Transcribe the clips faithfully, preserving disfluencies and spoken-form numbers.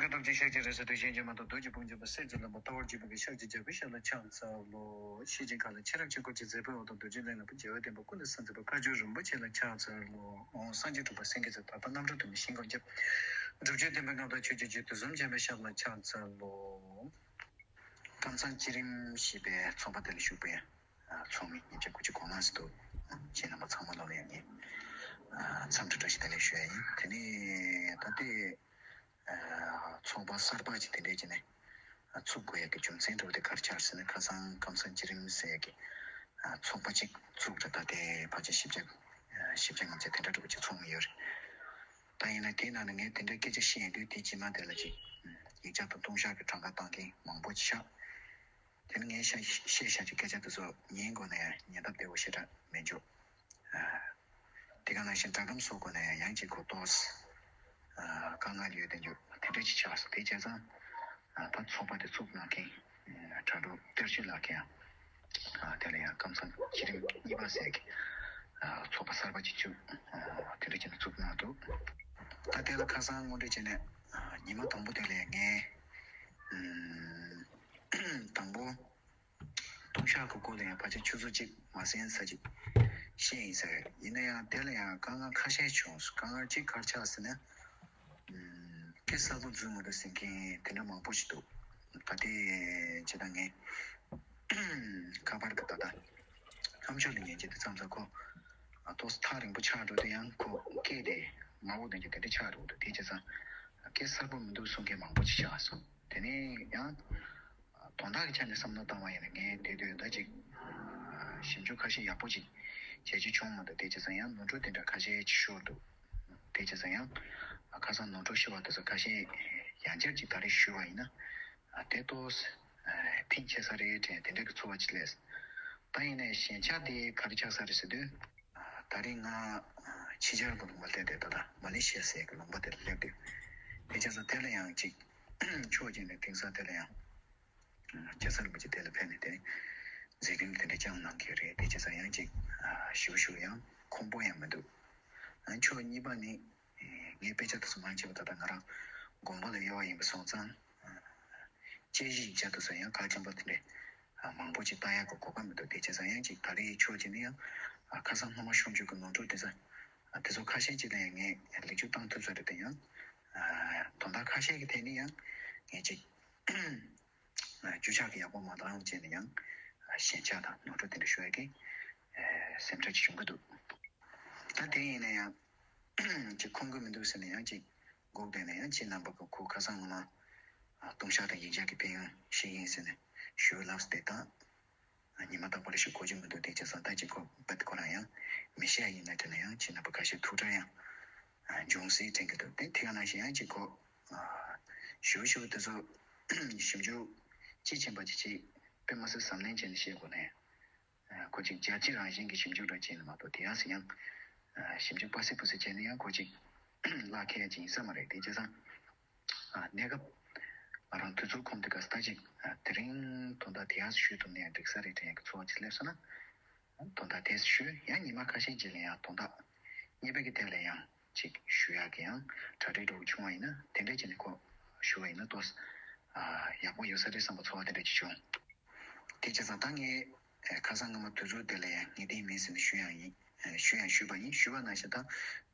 ཀྱི་སྟོབས་ཀྱིས་ཤཱཀྱའི་རིང་བསྲེལ་དུ་གཞན་གྱིས་མ་ཐུབ། རྡོ་རྗེའི་དཔུང་འཇོམས་པ་གསེར་གྱི་ལྷུན་པོ། ལྟ་བར་བརྗོད་པའི་ཤཱཀྱའི་རྒྱལ་པོའི་ཞབས་ལ་ཕྱག་འཚལ་ལོ། ཤེས་བཞིན་མཁའ་ལ་མཆེ་རབས་ཀྱིས་བསྐོར་ཅིང་མཛེས་པའི་འོད་དང་རྡོ་རྗེ་གླིང་ལ་བུ་རྒྱལ་བའི་བསྟན་པ་ཀུན་ལས་གསལ་མཛད་པ་བཀའ་བརྒྱུད་རིན་པོ་ཆེ་ལ་ཕྱག་འཚལ་ལོ། འོང་སངས་རྒྱས་སྤྲུལ་པ་སེང་གེ་རྩེ། ད་ལྟ་རྣམ་གྲོལ་དུ་མའི་ཞིང་ཁམས་ཁྱབ། སྒྲུབ་བརྒྱུད་བསྟན་པའི་མངའ་བདག་ཆོས་ཀྱི་རྗེ། དུས་གསུམ་མཁྱེན་པའི་ཞབས་ལ་ཕྱག་འཚལ་ལོ། ཀམ་ཚང་བསྐྱེད་རིམ་ཞེས་པའི་ཚོགས་པ་དེ་ལ་ཞུགས་པའི་ཚོགས་མི་ཉིས་བརྒྱ་དགུ་བཅུ་གོ་ལྔ་ཟེར་འདུག་ཁྱེད་རྣམ་པ་ཚང་མ་ལ་ཡང་ངས་འཚམས་འདྲི་བཀྲ་ཤིས་བདེ་ལེགས་ཞུ་ཡ་ཡིན། དེ་ནས་ད་ལྟའི་ཚོགས་པ་གསར་པ་ཅིག་དེ་འདྲས་ཀྱི་ནས་ཚུགས་དགོས་ཡ་གི་རྒྱུ་མཚན་འདྲ་བོ་དེ་ག་རེ་ཆགས་ཟེར་ན། ཁ་སང་ཀམ་ཚང་བསྐྱེད་རིམ་ཟེར་ཡ་གི་ཚོགས་པ་ཅིག་ཚུགས་རེད། ད་ལྟའི་ཕལ་ཆེར་བཞི་བརྒྱ་བཞི་བརྒྱ་ལྔ་བརྒྱ་དེ་འདྲ་འདྲ་བོ་ཅིག་ཚོགས་མི་ཡོད་རེད། ད་ཡིན་ན་དེའི་ནང་ནས་ངས་དེ་འདྲའི་སྐད་ཆ་བཤད་ཡོང་དུས་དེའི་རྗེས་མ་དེ་ལ་ཅིག་ཡིག་ཆ་དང་ལྟུང་བཤགས་ཀྱི་གྲངས་ཀ་བཏང་མཁན་མང་པོ་ཅིག་ཤག་དེ་ནི་ངས་བཤད་བཤད་བཞག་ཅིག་སྐད་ཆ་དེ་ཚོ་ཉན་དགོས་ན་ཡང་ཉན་སྟབས་བདེ་བོ་ཞེ་དྲག་མི་འཇུག་དེ་ག་ནང་བཞིན་སྒྲ་སྒམ་བཟོ་དགོས་ན་ཡང་ཡང་ཅིག་གོ་ཏོག་དཀའ་ངལ་ཡོད་དེ་འཇུག་དེ་འདྲ་ཅིག་ཆགས་སོང་། དེ་བྱས་ཙང་ད་ཚོགས་པ་དེ་ཚུགས་གནང་མཁན་དྲ་གྲོགས་གཏེར་ཆོས་ལགས་ཀྱིས་ཡང་དེ་ལ་ཡང་ཀམ་ཚང་བསྐྱེད་རིམ་གཉིས་པ་ཟེར་གི་ཚོགས་པ་གསར་པ་ཅིག་བཙུགས། དེ་འདྲ་བྱས་ནས་བཙུགས་གནང་འདུག་ད་དེ་ལ་ཁ་སང་དངོས་འབྲེལ་བྱས་ནས་ཉི་མ་དང་པོ་དེ་ལ་ཡང་ངས་དང་པོ་ལྟུང་བཤགས་ཀྱི་སྐོར་ལ་ཡང་ཕལ་ཆེར་ཆུ་ཚོད་གཅིག་མ་ཟིན་ཙམ་ཅིག་བཤད་ཡིན་ཟེར། ཡིན་ན་ཡང་དེ་ལ་ཡང་དཀའ་ངལ་ཁ་ཤས་བྱུང་སོང་། དཀའ་ངལ་གཅིག་ག་རེ་ཆགས་ཟེར་ན། སྐད་གསལ་པོ་འཛུལ་མི་འདུག་ཟེར་མཁན་དེ་འདྲ་མང་པོ་ཞིག་འདུག་ད་ལྟའི་ཇི་ལྟར་ངས་ཁ་པར་གྱི་ད་ལྟ་ལྷམ་ཤོག་ལ་ཉན་གྱི་དུས་མཚམས་སུ་ཁོ་ཏོག་ཙམ་ཐག་རིང་པོ་ཆགས་འགྲོ་དུས་ཡང་ཁོ་སྐད་དེ་དམའ་བོ་ལྡན་གྱི་དེ་འདྲ་ཆགས་འགྲོ་གི་འདུག་དེ་བྱས་ཙང་སྐད་གསལ་པོ་མི་འདུག་གསུང་མཁན་མང་པོ་ཅིག་ཆགས་སོང་། དེ་ནས་ཡང་དོན་དག་གི་ཆ་ནས་བསམ་བློ་བཏང་བ་ཡིན་ན་ངས་དེ་དུས་ད་ཅིག་ཞིབ་འཇུག་ཁ་ཤས་ཡག་པོ་ཅིག་བྱེད་རྒྱུ་བྱུང་མ་འདུག་དེ་བྱས་ཙང་ཡང་ནོར་འཁྲུལ་དེ་འདྲ་ཁ་ཤས་ཅིག་ཤོར་འདུག་དེ་བྱས་ཙང་ཡང་ཁ་སང་ནོར་འཁྲུལ་ཤོར་བ་དེ་ཚོ་ཁ་ཤས་ཡང་བསྐྱར་ཅིག་ད་རེས་ཞུས་པ་ཡིན་ན་དེ་ཏོག་ཙམ་ཕན་ཆེ་ས་རེད་དྲན་དེ་འདྲ་གི་ཚོར་བ་ཅིག་སླེབས། ད་ཡིན་ནའི་ཞན་ཆ་དེ་ག་རེ་ཆགས་ས་རེད་ཟེར་དུས། ད་རེས་ང་ཕྱི་རྒྱལ་གྱི་ལུང་པ་སླེབས་ཏེ་ད་ལྟ་མ་ལེ་ཤི་ཡ་ཟེར་གྱི་ལུང་པ་དེར་སླེབས་དུས། དེ་བྱས་ཙང་དེ་ལ་ཡང་ཅིག་ཕྱོགས་གཅིག་ནས་དེང་སང་དེ་ལ་ཡང་རྒྱལ་ས་རིན་པོ་ཆེ་དེ་ལ་ཕེབས་ནས་དེ་མཛད་རིམ་དེ་འདྲ་བསྐྱངས་གནང་གི་རེད། དེ་བྱས་ཙང་ཡང་ཅིག་ཞེ་པོ་ཞེ་པོ་ཡང་ཁོམ་པོ་ཡང་མི་འདུག་ཨ་ཕྱོགས་གཉིས་པ་ནི་ངའི་དཔེ་ཆ་དེ་ཚོ་མང་ཆེ་བ་ད་ལྟ་ང་རང་དགོན་པ་ལ་ཡོད་པ་ཡིན་པ་སོང་ཙང་དཔྱད་གཞི་ཡིག་ཆ་དེ་ཚོ་ཡང་གལ་ཆེན་པོ་དེ་འདྲ་མང་པོ་ཅིག་བཏང་ཡག་གི་གོ་སྐབས་མི་འདུག་དེ་བྱས་ཙང་ཡང་ཅིག་ད་རེས་ཕྱོགས་གཅིག་ནས་ཡང་ཁ་སང་སྔོན་མ་ཤོང་བཅུག་གི་ནོར་འཁྲུལ་དེ་ཚོ་དེ་ཚོ་ཁ་ཤས་ཅིག་ལ་ཡང་ངས་ལེགས་བཅོས་བཏང་ཐུབ་ས་རེད་དེ། ཡང་དོན་དག་ཁ་ཤས་ཀྱི་ཐད་ནས་ཡང་ངས་ཅིག་རྒྱུ་ཆ་གི་ཡག་པོ་མ་བཏང་བྱས་ནས་ཡང་ཞན་ཆ་དང་ནོར་འཁྲུལ་དེ་འདྲ་ཤོར་ཡག་གི་སེམས་ཁྲལ་ཅིག་བྱུང་གི་འདུག་ད་དེ་ཡིན་ན་ཡང་ཅིག་ཁོམ་གི་མི་འདུག་ཟེར་ནས་ཡང་ཅིག་སྒུག་བསྡད་ན་ཡང་ཁྱེད་རྣམ་པ་གི་ཁོ་ཁ་སང་སྔོན་མ་ལྟུང་བཤགས་དང་ཡིག་ཆ་གི་ཕན་ཡོན་ཞིག་ཡིན་ཟེར་ནས་ཞུ་ལབ་སྟེ་ད་ཉི་མ་རྟག་པར་ཞིག་གོ་རྒྱུ་མི་འདུག་དེ་བྱས་ཙང་ད་ཅིག་ཁོ་བེད་ཁོ་རང་ཡང་མི་ཤེས་ཡིན་ན་དྲན་ན་ཡང་ཁྱེད་རྣམ་པ་ཁ་ཤས་ཐུགས་ཁྲལ་ཡང་འབྱུང་སྲིད་དྲན་གི་འདུག་དེ་དེ་ག་ནང་བཞིན་ཡང་ཅིག་ཁོ་ཞུ་ཞུ་དེ་ཚོ་ཞིབ་འཇུག་དཔྱིས་ཕྱིན་པ་ཅིག་ཅིག་དཔེ་མ་སྲིད་གཟབ་ནན་བྱས་ནས་བཤད་དགོས་ནས། ཁོ་ཅིག་རྒྱལ་སྤྱི་རང་བཞིན་གྱི་ཞིབ་འཇུག་འདྲ་བྱས་ནས་མ་གཏོགས་དེ་ཡང་སྲིད་ཡང་ཞིབ་འཇུག་པ་སི་པུ་སི་བྱས་ནས་ཡང་ཁོ་ཅིག་ལག་ཁེལ་ཡ་ཅིག་ཡིན་ས་མ་རེད། དེ་བྱས་ཙང་གནས་སྐབས་ང་རང་དུས་ཚོད་ཁོམ་དུས་སྐབས་ད་ཅིག་དེ་རིང་དོན་དག་དེ་ཡང་ཞུས་ཐུབ་ན་ཡང་འགྲིག་ས་རེད་དྲན་ཡག་གི་ཚོར་བ་ཅིག་སླེབས་སོང་ན། དོན་དག་དེ་ཞུས་ཡང་ཉི་མ་ཁ་ཤས་རྗེས་ལ་ཡང་དོན་དག་གཉིས་པའི་གི་དེ་ལ་ཡང་ཅིག་ཞུ་ཡག་གི་ཡང་གྲ་སྒྲིག་འགྲོ་གི་བྱུང་བ་ཡིན་ན་དེ་འདྲས་བྱས་ནས་ཁོ་ཞུ་བ་ཡིན་ན་ཏོག་ཙམ་ཡག་པོ་ཡོད་ས་རེད་བསམ་པ་ཚོར་བ་དེ་འདྲས་ཅིག་བྱུང་། དེ་བྱས་ཙང་ད་ངས་ཁ་སང་སྔ་མ་དུས་ཚོད་དེ་ལ་ཡང་ངེས་གཏན་མིན་ཟེར་ནས་ཞུ་ཡང་ཡིན། ཞུ་ཡང་ཞུས་པ་ཡིན། ཞུས་པ་ནང་བཞིན་ད་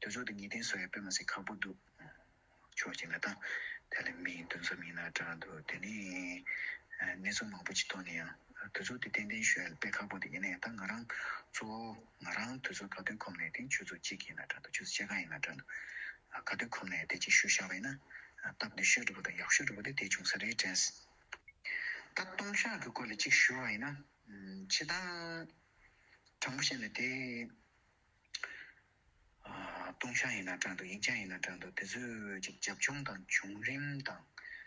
དུས་ཚོད་དེ་ངེས་གཏན་བཟོ་ཡ་དཔེ་མ་སྲིད་ཁག་པོ་འདུག་ཕྱོགས་གཅིག་ནས་ད་དེ་ལ་མི་འདུ་འཛོམས་ཡིན་ན་འདྲ་འདུག་དེ་ནས་གནས་ཚུལ་མང་པོ་ཅིག་ཐོག་ནས་ཡང་དུས་ཚོད་དེ་ཏན་ཏན་ཞུ་ཡ་དཔེ་ཁག་པོ་དེ་ཡིན་ན་ཡང་ད་ང་རང་གཙོ་བོ་ང་རང་དུས་ཚོད་ག་དུས་ཁོམ་ནས་དེ་ཆུ་ཚོད་གཅིག་ཡིན་ན་འདྲ་འདུག་ཆུ་ཚོད་ཕྱེད་ཀ་ཡིན་ན་འདྲ་འདུག་ག་དུས་ཁོམ་ནས་དེ་ཅིག་ཞུ་བཞག་པ་ཡིན་ན་སྟབས་བདེ་ཤོས་འདྲ་པོ་དང་ཡག་ཤོས་འདྲ་པོ་དེ་དེ་བྱུང་ས་རེད་དྲན། ད་ལྟུང་བཤགས་ཀྱི་སྐོར་ལ་གཅིག་ཞུ་བ་ཡིན་ན། ཨམ། སྤྱིར་བཏང་དྲང་པོ་བཤད་ན་དེ། ཨ། ལྟུང་བཤགས་ཡིན་ན་འདྲ་འདུག་ཡིག་ཆ་ཡིན་ན་འདྲ་འདུག་དེ་ཚོའི་ཅིག་རྒྱབ་ལྗོངས་དང་བྱུང་རིམ་དང་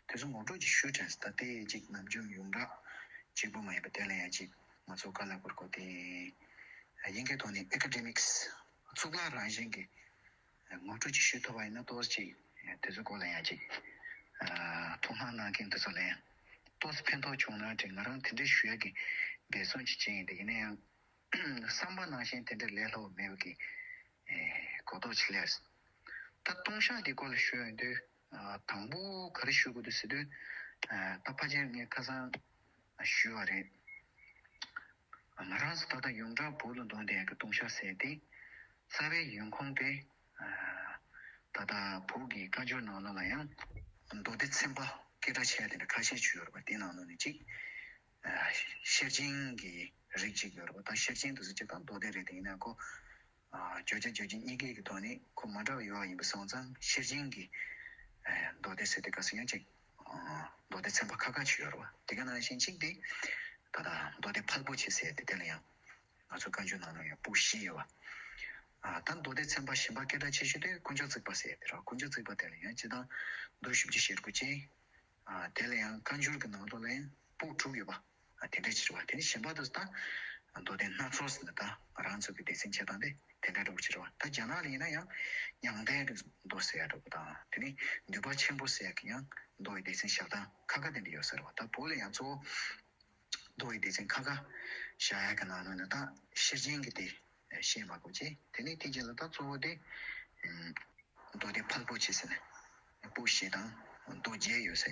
དེ་ཚོ་ངོ་སྤྲོད་ཅིག་ཞུ་དྲན། ད་ལྟའི་ཅིག་ནམ་རྒྱུན་ཡོངས་གྲགས་གཅིག་པུ་མ་ཡིན་པ་དེ་ལ་ཡང་ཅིག་ང་ཚོ་ག་ལ་གོར་གོ་དེ་དབྱིན་སྐད་ཐོག་ནས་ཨེ་ཀ་ཌེ་མིག་སི་གཙུག་ལག་རང་བཞིན་གྱི་ངོ་སྤྲོད་ཅིག་ཞུ་ཐུབ་པ་ཡིན་ན་ཏོག་ཙམ་ཅིག་དེ་ཚོའི་སྐོར་ལ་ཡང་ཅིག་ཐུགས་སྣང་གནང་མཁན་དེ་ཚོ་ལ་ཡང་ཏོག་ཙམ་ཕན་ཐོགས་བྱུང་ན་དྲན། ང་རང་དེ་འདྲས་ཞུ་ཡག་གི་འབད་བརྩོན་ཅིག་བྱས་ཡིན། དེ་ཡིན་ན་ཡང་བསམ་པ་ནང་བཞིན་དེ་འདྲས་ལས་སླ་བོ་མེད་པ་གི་གོ་རྟོགས་ཅིག་སླེབས། ད་ལྟུང་བཤགས་དེ་སྐོར་ལ་ཞུ་ཡོང་དུས། དང་པོ་ག་རེ་ཞུ་དགོས་འདུག་ཟེར་དུས། ད་ཕལ་ཆེར་ངས་ཁ་སང་ཞུས་པ་རེད། ང་རང་ཚོ་ད་ལྟ་ཡོངས་གྲགས་བོད་ལ་འདོན་བསྡད་ཀྱི་ལྟུང་བཤགས་ཟེར་ཏེ། རྩ་བའི་ཡོང་ཁུངས་དེ། ད་ལྟ་བོད་ཀྱི་བཀའ་འགྱུར་ནང་ལོགས་ལ་ཡང་མདོ་སྡེ་ཚན་པ་སྐད་གྲགས་ཆེ་བ་དེ་འདྲ་ཁ་ཤས་ཅིག་ཡོད་རེད་པ། དེ་ནང་ལོགས་ནས་གཅིག་ཤེར་ཕྱིན་གྱི་རིགས་གཅིག་ཡོད་རེད་པ། ད་ཤེར་ཕྱིན་དུ་ཟེར་གྱི་ད་མདོ་སྡེ་རེད། དེ་ཡིན་ན་ཁོ། བརྗོད་བྱ་རྗོད་བྱེད་གཉིས་ཀའི་གི་ཐོག་ནས་ཁོ་མ་འདྲ་བ་ཡོད་པ་ཡིན་པ་སོང་ཙང་ཤེར་ཕྱིན་གྱི་མདོ་སྡེ་ཟེར་དུས་སྐབས་སུ་ཡང་གཅིག་མདོ་སྡེ་ཚན་པ་ཁག་ཁག་ཅིག་ཡོད་རེད་པ། དེ་ག་ནང་བཞིན་གཅིག་དེ་ད་ལྟ་མདོ་སྡེ་ཕལ་པོ་ཆེ་ཟེར་དེ་དེ་ལ་ཡང་ང་ཚོ་བཀའ་འགྱུར་ནང་ལ་ཡང་པོད་བཞི་ཡོད་པ། ད་མདོ་སྡེ་ཚན་པ་གཞན་པ་སྐད་གྲགས་ཆེ་ཤོས་དེ་དཀོན་མཆོག་བརྩེགས་པ་ཟེར་དེ་རེད། དཀོན་མཆོག་བརྩེགས་པ་དེ་ལ་ཡང་སྤྱིར་བཏང་མདོ་བཞི་བཅུ་ཞེ་དགུ་ཅན། དེ་ལ་ཡང་བཀའ་འགྱུར་གྱི་ནང་ལོགས་ལ་ཡང་པོད་དྲུག་ཡོད་པ། དེ་འདྲ་ཅིག་རེད་པ། དེ་ནི་གཞན་པ་དུ་ད་མདོ་སྡེ་སྣ་ཚོགས་ཟེར་ནས་ད་ང་རང་ཚོ་གི་སྡེ་ཚན་བྱེད་སྟངས་དེ་དེ་འདྲ་འདྲ་པོ་ཅིག་རེད་པ། ད་རྒྱ་ནག་ལ་ཡིན་ན་ཡང་མྱང་འདས་ཀྱི་མདོ་ཟེར་ཡ་འདྲ་པོ་དང་དེ་ནི་འདུས་པ་ཆེན་པོ་ཟེར་ཡ་གི་ཡང་མདོ་ཡི་སྡེ་ཚན་བཞག་སྟངས་ཁག་ཁག་དེ་འདྲ་ཡོད་ས་རེད་པ། ད་བོད་ལ་ཡང་གཙོ་བོ་མདོ་ཡི་སྡེ་ཚན་ཁག་ཁག་བཞག་ཡ་གི་ནང་ལོགས་ནས་ད་ཤེར་ཕྱིན་གྱི་དེ་བཤད་མ་དགོས་ཅེས། དེ་ནི་དེ་རྗེས་ལ་ད་གཙོ་བོ་དེ། མདོ་སྡེ་ཕལ་པོ་ཆེ་ཟེར་ནས་པོད་བཞི་དང་མདོ་བརྒྱད་ཡོད་ས་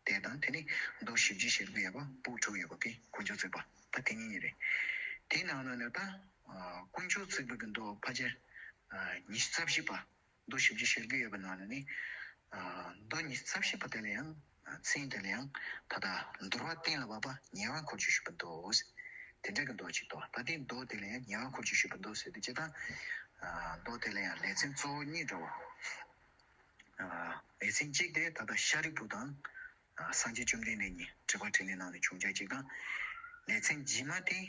དེ་དང་། དེ་ནི་མདོ་བཞི་བཅུ་ཞེ་དགུ་ཡོད་པ་པོད་དྲུག་ཡོད་པ་གི་དཀོན་མཆོག་བརྩེགས་པ་ད་དེ་གཉིས་རེད། དེའི་ནང་ལོགས་ནས་ད་དཀོན་མཆོག་བརྩེགས་པ་གི་མདོ་ཕལ་ཆེར་ཉི་ཤུ་རྩ་བཞི་པ། མདོ་བཞི་བཅུ་ཞེ་དགུ་ཡོད་པ་ནང་ནས་ནི། མདོ་ཉི་ཤུ་རྩ་བཞི་པ་དེ་ལ་ཡང་མཚན་དེ་ལ་ཡང་ད་ལྟ་འདུལ་བ་གཏན་ལ་དབབ་པ་ཉེ་བར་འཁོར་གྱིས་ཞུས་པའི་མདོ། དེ་འདྲ་གི་མདོ་ཅིག་འདུག་ད་དེ་མདོ་དེ་ལ་ཡང་ཉེ་བར་འཁོར་གྱིས་ཞུས་པའི་མདོ་ཟེར་དུས་སྤྱིར་བཏང་མདོ་དེ་ལ་ཡང་ལེ་ཚན་གཙོ་བོ་གཉིས་འདྲ་བོ། ལེ་ཚན་གཅིག་དེ་ད་ལྟ་ཤཱ་རིའི་བུ་དང་སངས་རྒྱས་བཅོམ་ལྡན་འདས་གཉིས་དྲི་བ་དྲིས་ལན་གནང་བའི་བྱུང་བྱ་གཅིག་དང་། ལེ་ཚན་རྗེས་མ་དེ་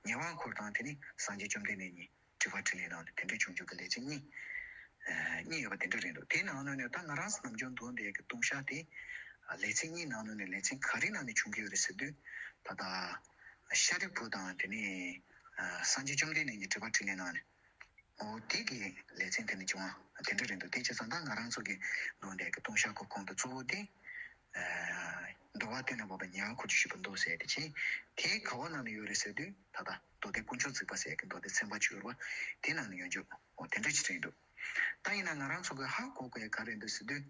ཉེ་བར་འཁོར་དང་དེ་ནི་སངས་རྒྱས་བཅོམ་ལྡན་འདས་གཉིས་དྲི་བ་དྲིས་ལན་གནང་ནས་དེ་འདྲ་བྱུང་རྒྱུ་གི་ལེ་ཚན་གཉིས། གཉིས་ཡོད་པ་དེ་འདྲ་རེད་འདུག་དེའི་ནང་ལོགས་ནས་ད་ང་རང་ཚོ་ནམ་རྒྱུན་འདོན་བསྡད་ཀྱི་ལྟུང་བཤགས་དེ། ལེ་ཚན་གཉིས་ནང་ལོགས་ནས་ལེ་ཚན་ག་རེ་ནང་ནས་བྱུང་གི་ཡོད་རེད་ཟེར་དུས། ད་ལྟ་ཤཱ་རིའི་བུ་དང་དེ་ནས་སངས་རྒྱས་བཅོམ་ལྡན་འདས་ཀྱི་དྲི་བ་དྲིས་ལན་གནང་ནས། འོ་དེ་གི་ལེ་ཚན་དེ་ནས་བྱུང་བ་དེ་འདྲ་རེད་འདུག་དེ་བྱས་ཙང་ད་ང་རང་ཚོ་གི་འདོན་བསྡད་ཀྱི་ལྟུང་བཤགས་ཁོ་ཁོང་དུ་གཙོ་བོ་དེ། འདུལ་བ་གཏན་ལ་དབབ་པ་ཉེ་བར་འཁོར་གྱིས་ཞུས་པའི་མདོ་ཟེར་དེ་ཆེ། དེའི་ག་བ་ནང་ནས་ཡོད་རེད་ཟེར་དུས་ད་ལྟ་མདོ་སྡེ་དཀོན་མཆོག་བརྩེགས་པ་ཟེར་གྱི་མདོ་སྡེ་ཚན་པ་བཅུ་ཡོད་རེད་པ། དེ་ནང་ནས་ཡོད་འཇུག་འོ་དེ་འདྲ་ཅིག་རེད་འདུག་ད་ཡིན་ན་ང་རང་ཚོ་གི་ཧ་གོ་དགོས་ཡ་ག་རེ་འདུག་ཟེར་དུས།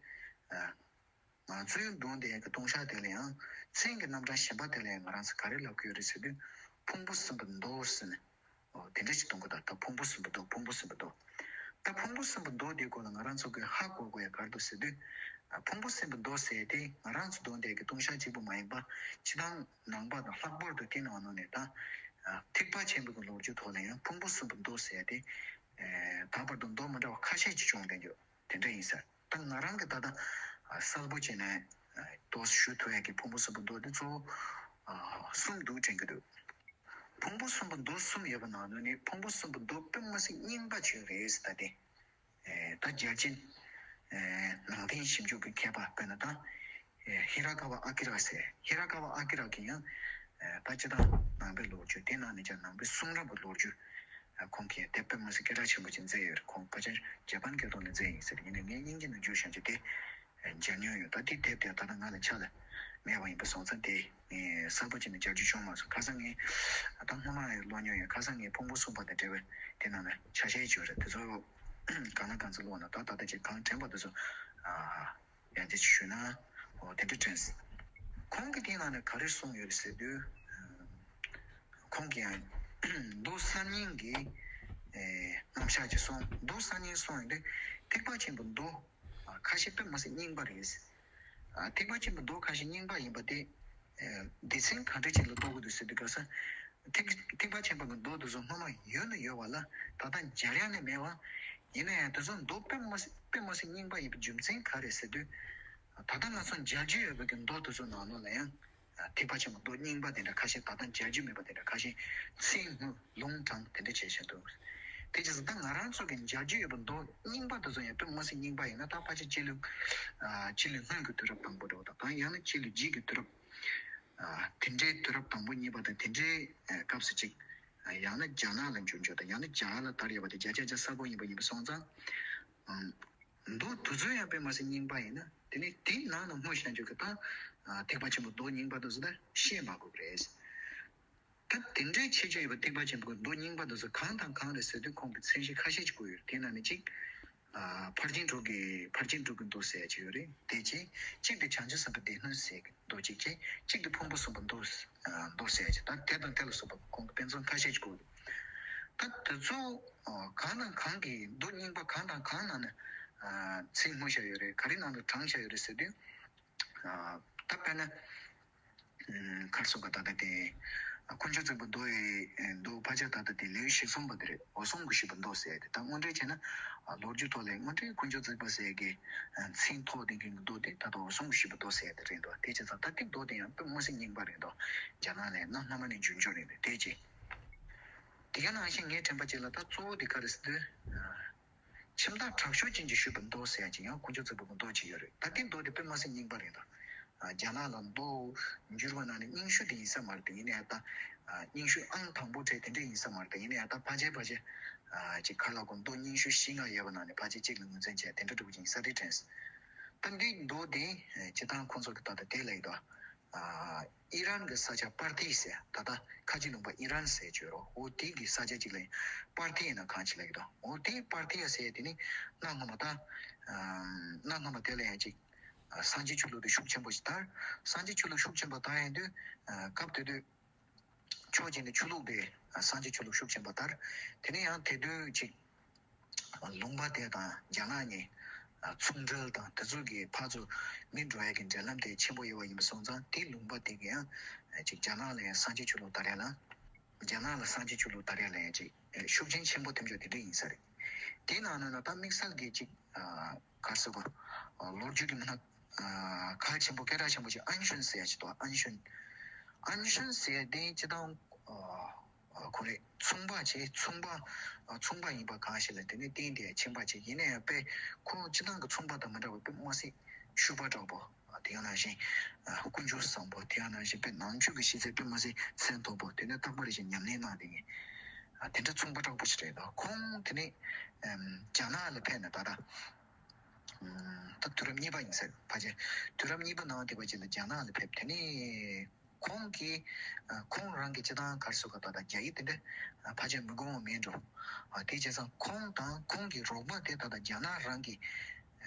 ང་ཚོའི་འདོན་བསྡད་ཀྱི་ལྟུང་བཤགས་དེ་ལ་ཡང་མཚན་གྱི་རྣམ་གྲངས་གཞན་པ་དེ་ལ་ཡང་ང་རང་ཚོ་ག་རེ་ལབ་ཀྱི་ཡོད་རེད་ཟེར་དུས། ཕུང་པོ་གསུམ་པའི་མདོ་ཟེར་ནས། འོ་དེ་འདྲ་ཞིག་གཏོང་གི་ད་ད་ཕུང་པོ་གསུམ་པའི་མདོ་ཕུང་པོ་གསུམ་པའི་མདོ། ད་ཕུང་པོ་གསུམ་པའི་མདོ་དེའི་སྐོར་ལ་ང་རང་ཚོ་གི་ཧ་གོ་དགོས་ཡ་ག་རེ་འདུག་ཟེར་དུས། ཕུང་པོ་གསུམ་པའི་མདོ་ཟེར་དེ་ང་རང་ཚོ་འདོན་བསྡད་ཀྱི་ལྟུང་བཤགས་གཅིག་པུ་མ་ཡིན་པ། སྤྱིར་བཏང་ནང་པ་དང་ལྷག་པར་དུ་དེ་ནང་ནང་ནས་ད། ཐེག་པ་ཆེན་པོའི་གི་ལོ་རྒྱུས་ཐོག་ལ་ཡང་ཕུང་པོ་གསུམ་པའི་མདོ་ཟེར་དེ། ད་བར་དུ་མདོ་མི་འདྲ་བ་ཁ་ཤས་ཅིག་བྱུང་བསྡད་ཡོད། དེ་འདྲ་ཡིན་ས། ད་ང་རང་གི་ད་ལྟ་གསལ་པོ་བྱས་ནས་ཏོག་ཙམ་ཞུ་ཐུབ་ཡག་གི་ཕུང་པོ་གསུམ་པོ་མདོ་དེ་གཙོ་བོ་གསུམ་འདུག་དྲན་གྱི་འདུག་ཕུང་པོ་གསུམ་པོ་མདོ་གསུམ་ཡོད་པ་ནང་ནས་ནི་ཕུང་པོ་གསུམ་པོ་མདོ་དཔེ་མི་སྲིད་རྙིང་པ་ཅིག་རེད་ད་དེ། ད་རྒྱལ་སྤྱིའི་ནང་བསྟན་ཞིབ་འཇུག་གི་མཁས་པ་དཔེར་ན་ད། ཧི་ར་ཀ་བ་ཨ་ཀི་ར་ཟེར། ཧི་ར་ཀ་བ་ཨ་ཀི་ར་གིས་ཡང་། ད་སྤྱིར་བཏང་ནང་པའི་ལོ་རྒྱུས་དེ་ནང་ནས་ཀྱང་ནང་པའི་གསུང་རབ་ཀྱི་ལོ་རྒྱུས། ཁོང་གིས་དེབ་དཔེ་མི་སྲིད་སྐད་གྲགས་ཆེན་པོ་ཅིག་མཛད་ཡོད་རེད། ཁོང་ཕལ་ཆེར་ཇ་པན་སྐད་ཐོག་ནས་མཛད་ཡིན་ཟེར། ཡིན་ནའི་ངས་དབྱིན་ཇི་ནང་བསྒྱུར་བཞག་རྒྱུ་དེ་མཇལ་མྱོང་ཡོད། ད་དེ་དེབ་དེ་ད་ལྟ་ང་ལ་ཕྱག་ལ་མེད་པ་ཡིན་པ་སོང་ཙང་དེ་ངས་གསལ་པོ་བྱས་ནས་མཇལ་རྒྱུ་བྱུང་མ་སོང་། ཁ་སང་ངས་ད་སྔོན་མ་ཡང་ཀློག་མྱོང་ཡོད། ཁ་སང་ངས་ཕུང་པོ་གསུམ་པ་དང་འབྲེལ་བའི་དེ་ནང་ནས་ཆ་ཤས་ཅིག་ཡོད་རེད། དེ་ཚོ་གང་ལ་གང་འཚམ་ཀློག་ན་ད་ད་ལྟ་ཅིག་གང་དྲན་པ་དེ་ཚོ་ཡང་དེ་ཅིག་ཞུས་ན། འོ་དེ་འདྲ་དྲན་སོང་། ཁོང་གིས་དེའི་ནང་ནས་ག་རེ་གསུངས་ཡོད་རེད་ཟེར་དུས། ཁོང་གིས་ཡང་མདོ་གསར་རྙིང་གི་རྣམ་གཞག་ཅིག་གསུངས། མདོ་གསར་རྙིང་གསུངས་ཡོད་དུས་ཐེག་པ་ཆེན་པོའི་མདོ་ཁ་ཤས་དཔེ་མི་སྲིད་རྙིང་པ་རེད། ཐེག་པ་ཆེན་པོའི་མདོ་ཁ་ཤས་རྙིང་པ་ཡིན་པ་དེ། སྡེ་ཚན་ག་འདྲ་ཅིག་ལ་གཏོགས་ཀྱི་འདུག་ཟེར་དུས་སྐབས་སུ། ཐེག་ཐེག་པ་ཆེན་པོ་གི་མདོ་དེ་ཚོ་སྔོན་མ་ཡོད་ན་ཡོད་པ་ལ་ད་ལྟ་མཇལ་ཡ་ནི་མེད་པ། ཡིན་ན་ཡང་དེ་ཚོ་མདོ་དཔེ་མི་སྲིད་དཔེ་མི་སྲིད་རྙིང་པ་ཡིན་པའི་རྒྱུ་མཚན་ག་རེ་ཟེར་དུས། ད་ལྟ་ང་ཚོ་མཇལ་རྒྱུ་ཡོད་པའི་གི་མདོ་དེ་ཚོ་ནང་ལོགས་ལ་ཡང་། ཐེག་པ་ཆེན་པོ་མདོ་རྙིང་པ་དེ་འདྲ་ཁ་ཤས་ད་ལྟ་མཇལ་རྒྱུ་མེད་པ་དེ་འདྲ་ཁ་ཤས་ཚིག་སྔོན་ལུང་དྲངས་དེ་འདྲ་བྱས་བཞིན་འདུག་དེ་བྱས་ཙང་ད་ང་རང་ཚོ་གི་མཇལ་རྒྱུ་ཡོད་པའི་མདོ་རྙིང་པ་དེ་ཚོ་ཡང་དཔེ་མི་སྲིད་རྙིང་པ་ཡིན་ན་ད་ཕལ་ཆེར་སྤྱི་ལོ། སྤྱི་ལོའི་སྔོན་གྱི་དུས་རབས་དང་པོ་འདྲ་བོ་དང་ད་ཡང་ན་སྤྱི་ལོའི་རྗེས་ཀྱི་དུས་རབས། དེ་འདྲའི་དུས་རབས་དང་པོ་གཉིས་པ་དང་དེ་འདྲའི་སྐབས་སུ་ཅིག་ཡང་ན་རྒྱ་ནག་ལ་འབྱོར་འབྱོར་དང་ཡང་ན་རྒྱ་གར་ལ་དར་ཡོད་པ་དེ་བརྒྱ་ཆ་བརྒྱ་གསལ་པོ་ཡིན་པ་ཡིན་པ་སོང་ཙང་། མདོ་དེ་ཚོ་ཡང་དཔེ་མི་སྲིད་རྙིང་པ་ཡིན་ན་དེ་ནི་དེའི་ནང་ན་སྔོན་བཤད་རྒྱུ་གི་ད། ཐེག་པ་ཆེན་པོ་མདོ་རྙིང་པ་དེ་ཚོ་ད་བཤད་མ་དགོས་པ་རེད། ད་དེ་འདྲའི་ཁྱད་ཆོས་ཡོད་པ་ཐེག་པ་ཆེན་པོའི་མདོ་རྙིང་པ་དེ་ཚོ་གང་དང་གང་རེད་ཟེར་དུས་ཁོང་གི་མཚན་གཞི་ཁ་ཤས་ཅིག་བཀོད་ཡོད་རེད། དེ་ནང་ནས་གཅིག་ཕར་ཕྱིན་དྲུག་གི་ཕར་ཕྱིན་དྲུག་གི་མདོ་ཟེར་ཡ་ཅིག་ཡོད་རེད། དེ་རྗེས་གཅིག་དེ་བྱང་ཆུབ་སེམས་དཔའི་སྡེ་སྣོད་ཟེར་གྱི་མདོ་གཅིག་བྱས། གཅིག་དེ་ཕུང་པོ་གསུམ་པའི་མདོ་མདོ་ཟེར་ཡ་ཅིག་ད་དེ་དང་དེ་ལ་སོགས་པ་ཁོང་གི་དཔེ་མཚོན་ཁ་ཤས་ཅིག་བཀོད་འདུག་ད་དེ་ཚོ་གང་དང་གང་གི་མདོ་རྙིང་པ་གང་དང་གང་ནང་ནས་ཚིག་སྨོས་བཞག་ཡོད་རེད། ག་རེ་ནང་དུ་དྲངས་བཞག་ཡོད་རེད་ཟེར་དུས། ད་དཔེར་ན། གར་སོགས་ཀ་ད་ལྟ་དེ། དཀོན་མཆོག་བརྩེགས་པའི་མདོ་ཡི་མདོ་ཕལ་ཆེར་ད་ལྟ་དེ་ལེའུ་བཞི་གསུམ་པ་དེ་རེད། འོད་སྲུང་གིས་ཞུས་པའི་མདོ་ཟེར་ཏེ། ད་དངོས་འབྲེལ་བྱས་ན། ལོ་རྒྱུས་ཐོག་ལ་དངོས་འབྲེལ་དཀོན་མཆོག་བརྩེགས་པ་ཟེར་གི་མཚན་ཐོགས་ཏེ་གི་མདོ་དེ་ད་ལྟ་འོད་སྲུང་གིས་ཞུས་པའི་མདོ་ཟེར་ཏེ་རེད་འདུག་དེ་བྱས་ཙང་ད་ལྟའི་མདོ་དེ་ཡང་དཔེ་མི་སྲིད་རྙིང་པ་རེད་འདུག་རྒྱ་ནག་ལ་གནའ་སྔ་མ་ནས་བྱུང་བྱུང་རེད་འདུག་དེ་རྗེས། དེ་ག་ནང་བཞིན་ངས་དྲན་པ་ཅིག་ལ་ད་གཙོ་བོ་དེ་ག་རེ་ཟེར་དུས། ཁྱིམ་བདག་དྲག་ཤུལ་ཅན་གྱིས་ཞུས་པའི་མདོ་ཟེར་ཡ་ཅིག་ཡང་དཀོན་མཆོག་བརྩེགས་པའི་མདོ་ཅིག་ཡོད་རེད། ད་ལྟའི་མདོ་དེ་དཔེ་མི་སྲིད་རྙིང་པ་རེད་འདུག་རྒྱ་ནག་ལ་མདོ་འགྱུར་བ་ནང་ནས་རྙིང་ཤོས་དེ་ཡིན་ས་མ་རེད་དེ། ཡིན་ན་ཡང་ད་རྙིང་ཤོས་ཨང་དང་པོ་གྲས་དེ་འདྲ་ཡིན་ས་མ་རེད་དེ། ཡིན་ན་ཡང་ད་ཕལ་ཆེར་ཕལ་ཆེར་ཅིག་ག་ལ་གོ་མདོ་རྙིང་ཤོས་བཞི་ལྔ་ཡོད་པ་ནང་ནས་ཕལ་ཆེར་གཅིག་ལ་ངོས་འཛིན་བྱས་དེ་འདྲ་འདྲ་པོ་ཅིག་ཡིན་ས་རེད་དྲན། ད་འདིའི་མདོ་དེ་སྤྱིར་བཏང་ཁོང་ཚོ་གི་ད་ལྟ་དེ་ལ་ཡིན་ད། ཨི་རན་གྱི་ས་ཆ་པར་ཐི་ཟེར། ད་ལྟ་ཁ་ཆེ་ལུང་པ་ཨི་རན་ཟེར་བརྗོད་རོགས། འོ་དེ་གི་ས་ཆ་གཅིག་ལ་པར་ཐི་ཡིན་ན་གང་ཅི་ལ་ཡོད་དོ། འོ་དེ་པར་ཐི་ཡ་ཟེར་དེ་ནི་གནའ་སྔ་མ་ད་གནའ་སྔ་མ་དེ་ལ་ཡང་ཅིག་སངས་རྒྱས་ཆོས་ལུགས་དེ་ཤུགས་ཆེན་པོ་ཞིག་དར། སངས་རྒྱས་ཆོས་ལུགས་ཤུགས་ཆེན་པོ་དར་ཡིན་དུས་སྐབས་དེ་དུས་ཕྱོགས་གཅིག་ནས་ཆོས་ལུགས་དེ་སངས་རྒྱས་ཆོས་ལུགས་ཤུགས་ཆེན་པོ་དར། དེ་ནས་ཡང་དེ་དུས་ཅིག་ལུང་པ་དེ་དང་རྒྱ་ནག་གཉིས་ཚོང་འབྲེལ་དང་དེ་ཚོ་གི་ཕར་ཚུར་མི་འགྲོ་ཡ་གི་འབྲེལ་ལམ་དེ་ཆེན་པོ་ཡོད་པ་ཡིན་པ་སོང་ཙང་དེ་ལུང་པ་དེ་གི་ཡང་ཅིག་རྒྱ་ནག་ལ་ཡང་སངས་རྒྱས་ཆོས་ལུགས་དར་ཡ་ལ། རྒྱ་ནག་ལ་སངས་རྒྱས་ཆོས་ལུགས་དར་ཡ་ལ་ཡང་ཅིག་ཤུགས་རྐྱེན་ཆེན་པོ་ཐེབས་ཕྱོགས་དེ་འདྲ་ཡིན་ས་རེད། དེའི་ནང་ནས་ད་དམིགས་བསལ་གྱི་ཅིག་ག་རེ་ཟེར་དགོས། ལོ་རྒྱུས་ཀྱི་མི་སྣ་གལ་ཆེན་པོ་སྐད་གྲགས་ཆེན་པོ་ཅིག་ཨན་ཤུན་ཟེར་ཡ་ཅིག་འདུག་ཨན་ཤུན། ཨན་ཤུན་ཟེར་ཡ་དེ་སྤྱིར་བཏང་ཁོ་རེ་ཚོང་པ་བྱས། ཚོང་པ་ཚོང་པ་ཡིན་པ་གང་ཞིག་ལ་དེ་ནས་བརྟེན་ཏེ་ཕྱིན་པ་ཅིག་ཡིན་ན་ཡང་དཔེ་ཁོ་སྤྱིར་བཏང་གི་ཚོང་པ་དང་མི་འདྲ་བ་དཔེ་མི་སྲིད་ཕྱུག་པ་འདྲ་པོ། དེ་ཡང་ནང་བཞིན་ཀུན་སྤྱོད་བཟང་པོ། དེ་ཡང་ནང་བཞིན་དཔེ་ནང་ཆོས་ཀྱི་ཤེས་ཚད་དཔེ་མི་སྲིད་ཚད་མཐོ་པོ། དེ་ནས་རྟག་པར་ཞིག་ཉམས་ལེན་གནང་བསྡད་མཁན་དེ་འདྲ་ཚོང་པ་འདྲ་པོ་ཞིག་རེད་འདུག་ཁོང་དེ་ནས་རྒྱ་ནག་ལ་ཕེབས་ནས་ད་ལྟ། ད་དུས་རབས་གཉིས་པ་ཡིན་ས་རེད། ཕལ་ཆེར་དུས་རབས་གཉིས་པ་ནང་དེ་བ་ཅིག་ལ་རྒྱ་ནག་ལ་ཕེབས། དེ་ནས་ཁོང་གིས་ཁོང་རང་གི་སྤྱིར་བཏང་ག་རེ་ཟེར་དགོས། ད་ལྟ་རྒྱ་ཡིག་དེ་འདྲ་ཕལ་ཆེར་མི་གོ་བ་མེད་འགྲོ། དེ་བྱས་ཙང་ཁོང་དང་ཁོང་གི་རོགས་པ་དེ་ད་ལྟ་རྒྱ་ནག་རང་གི་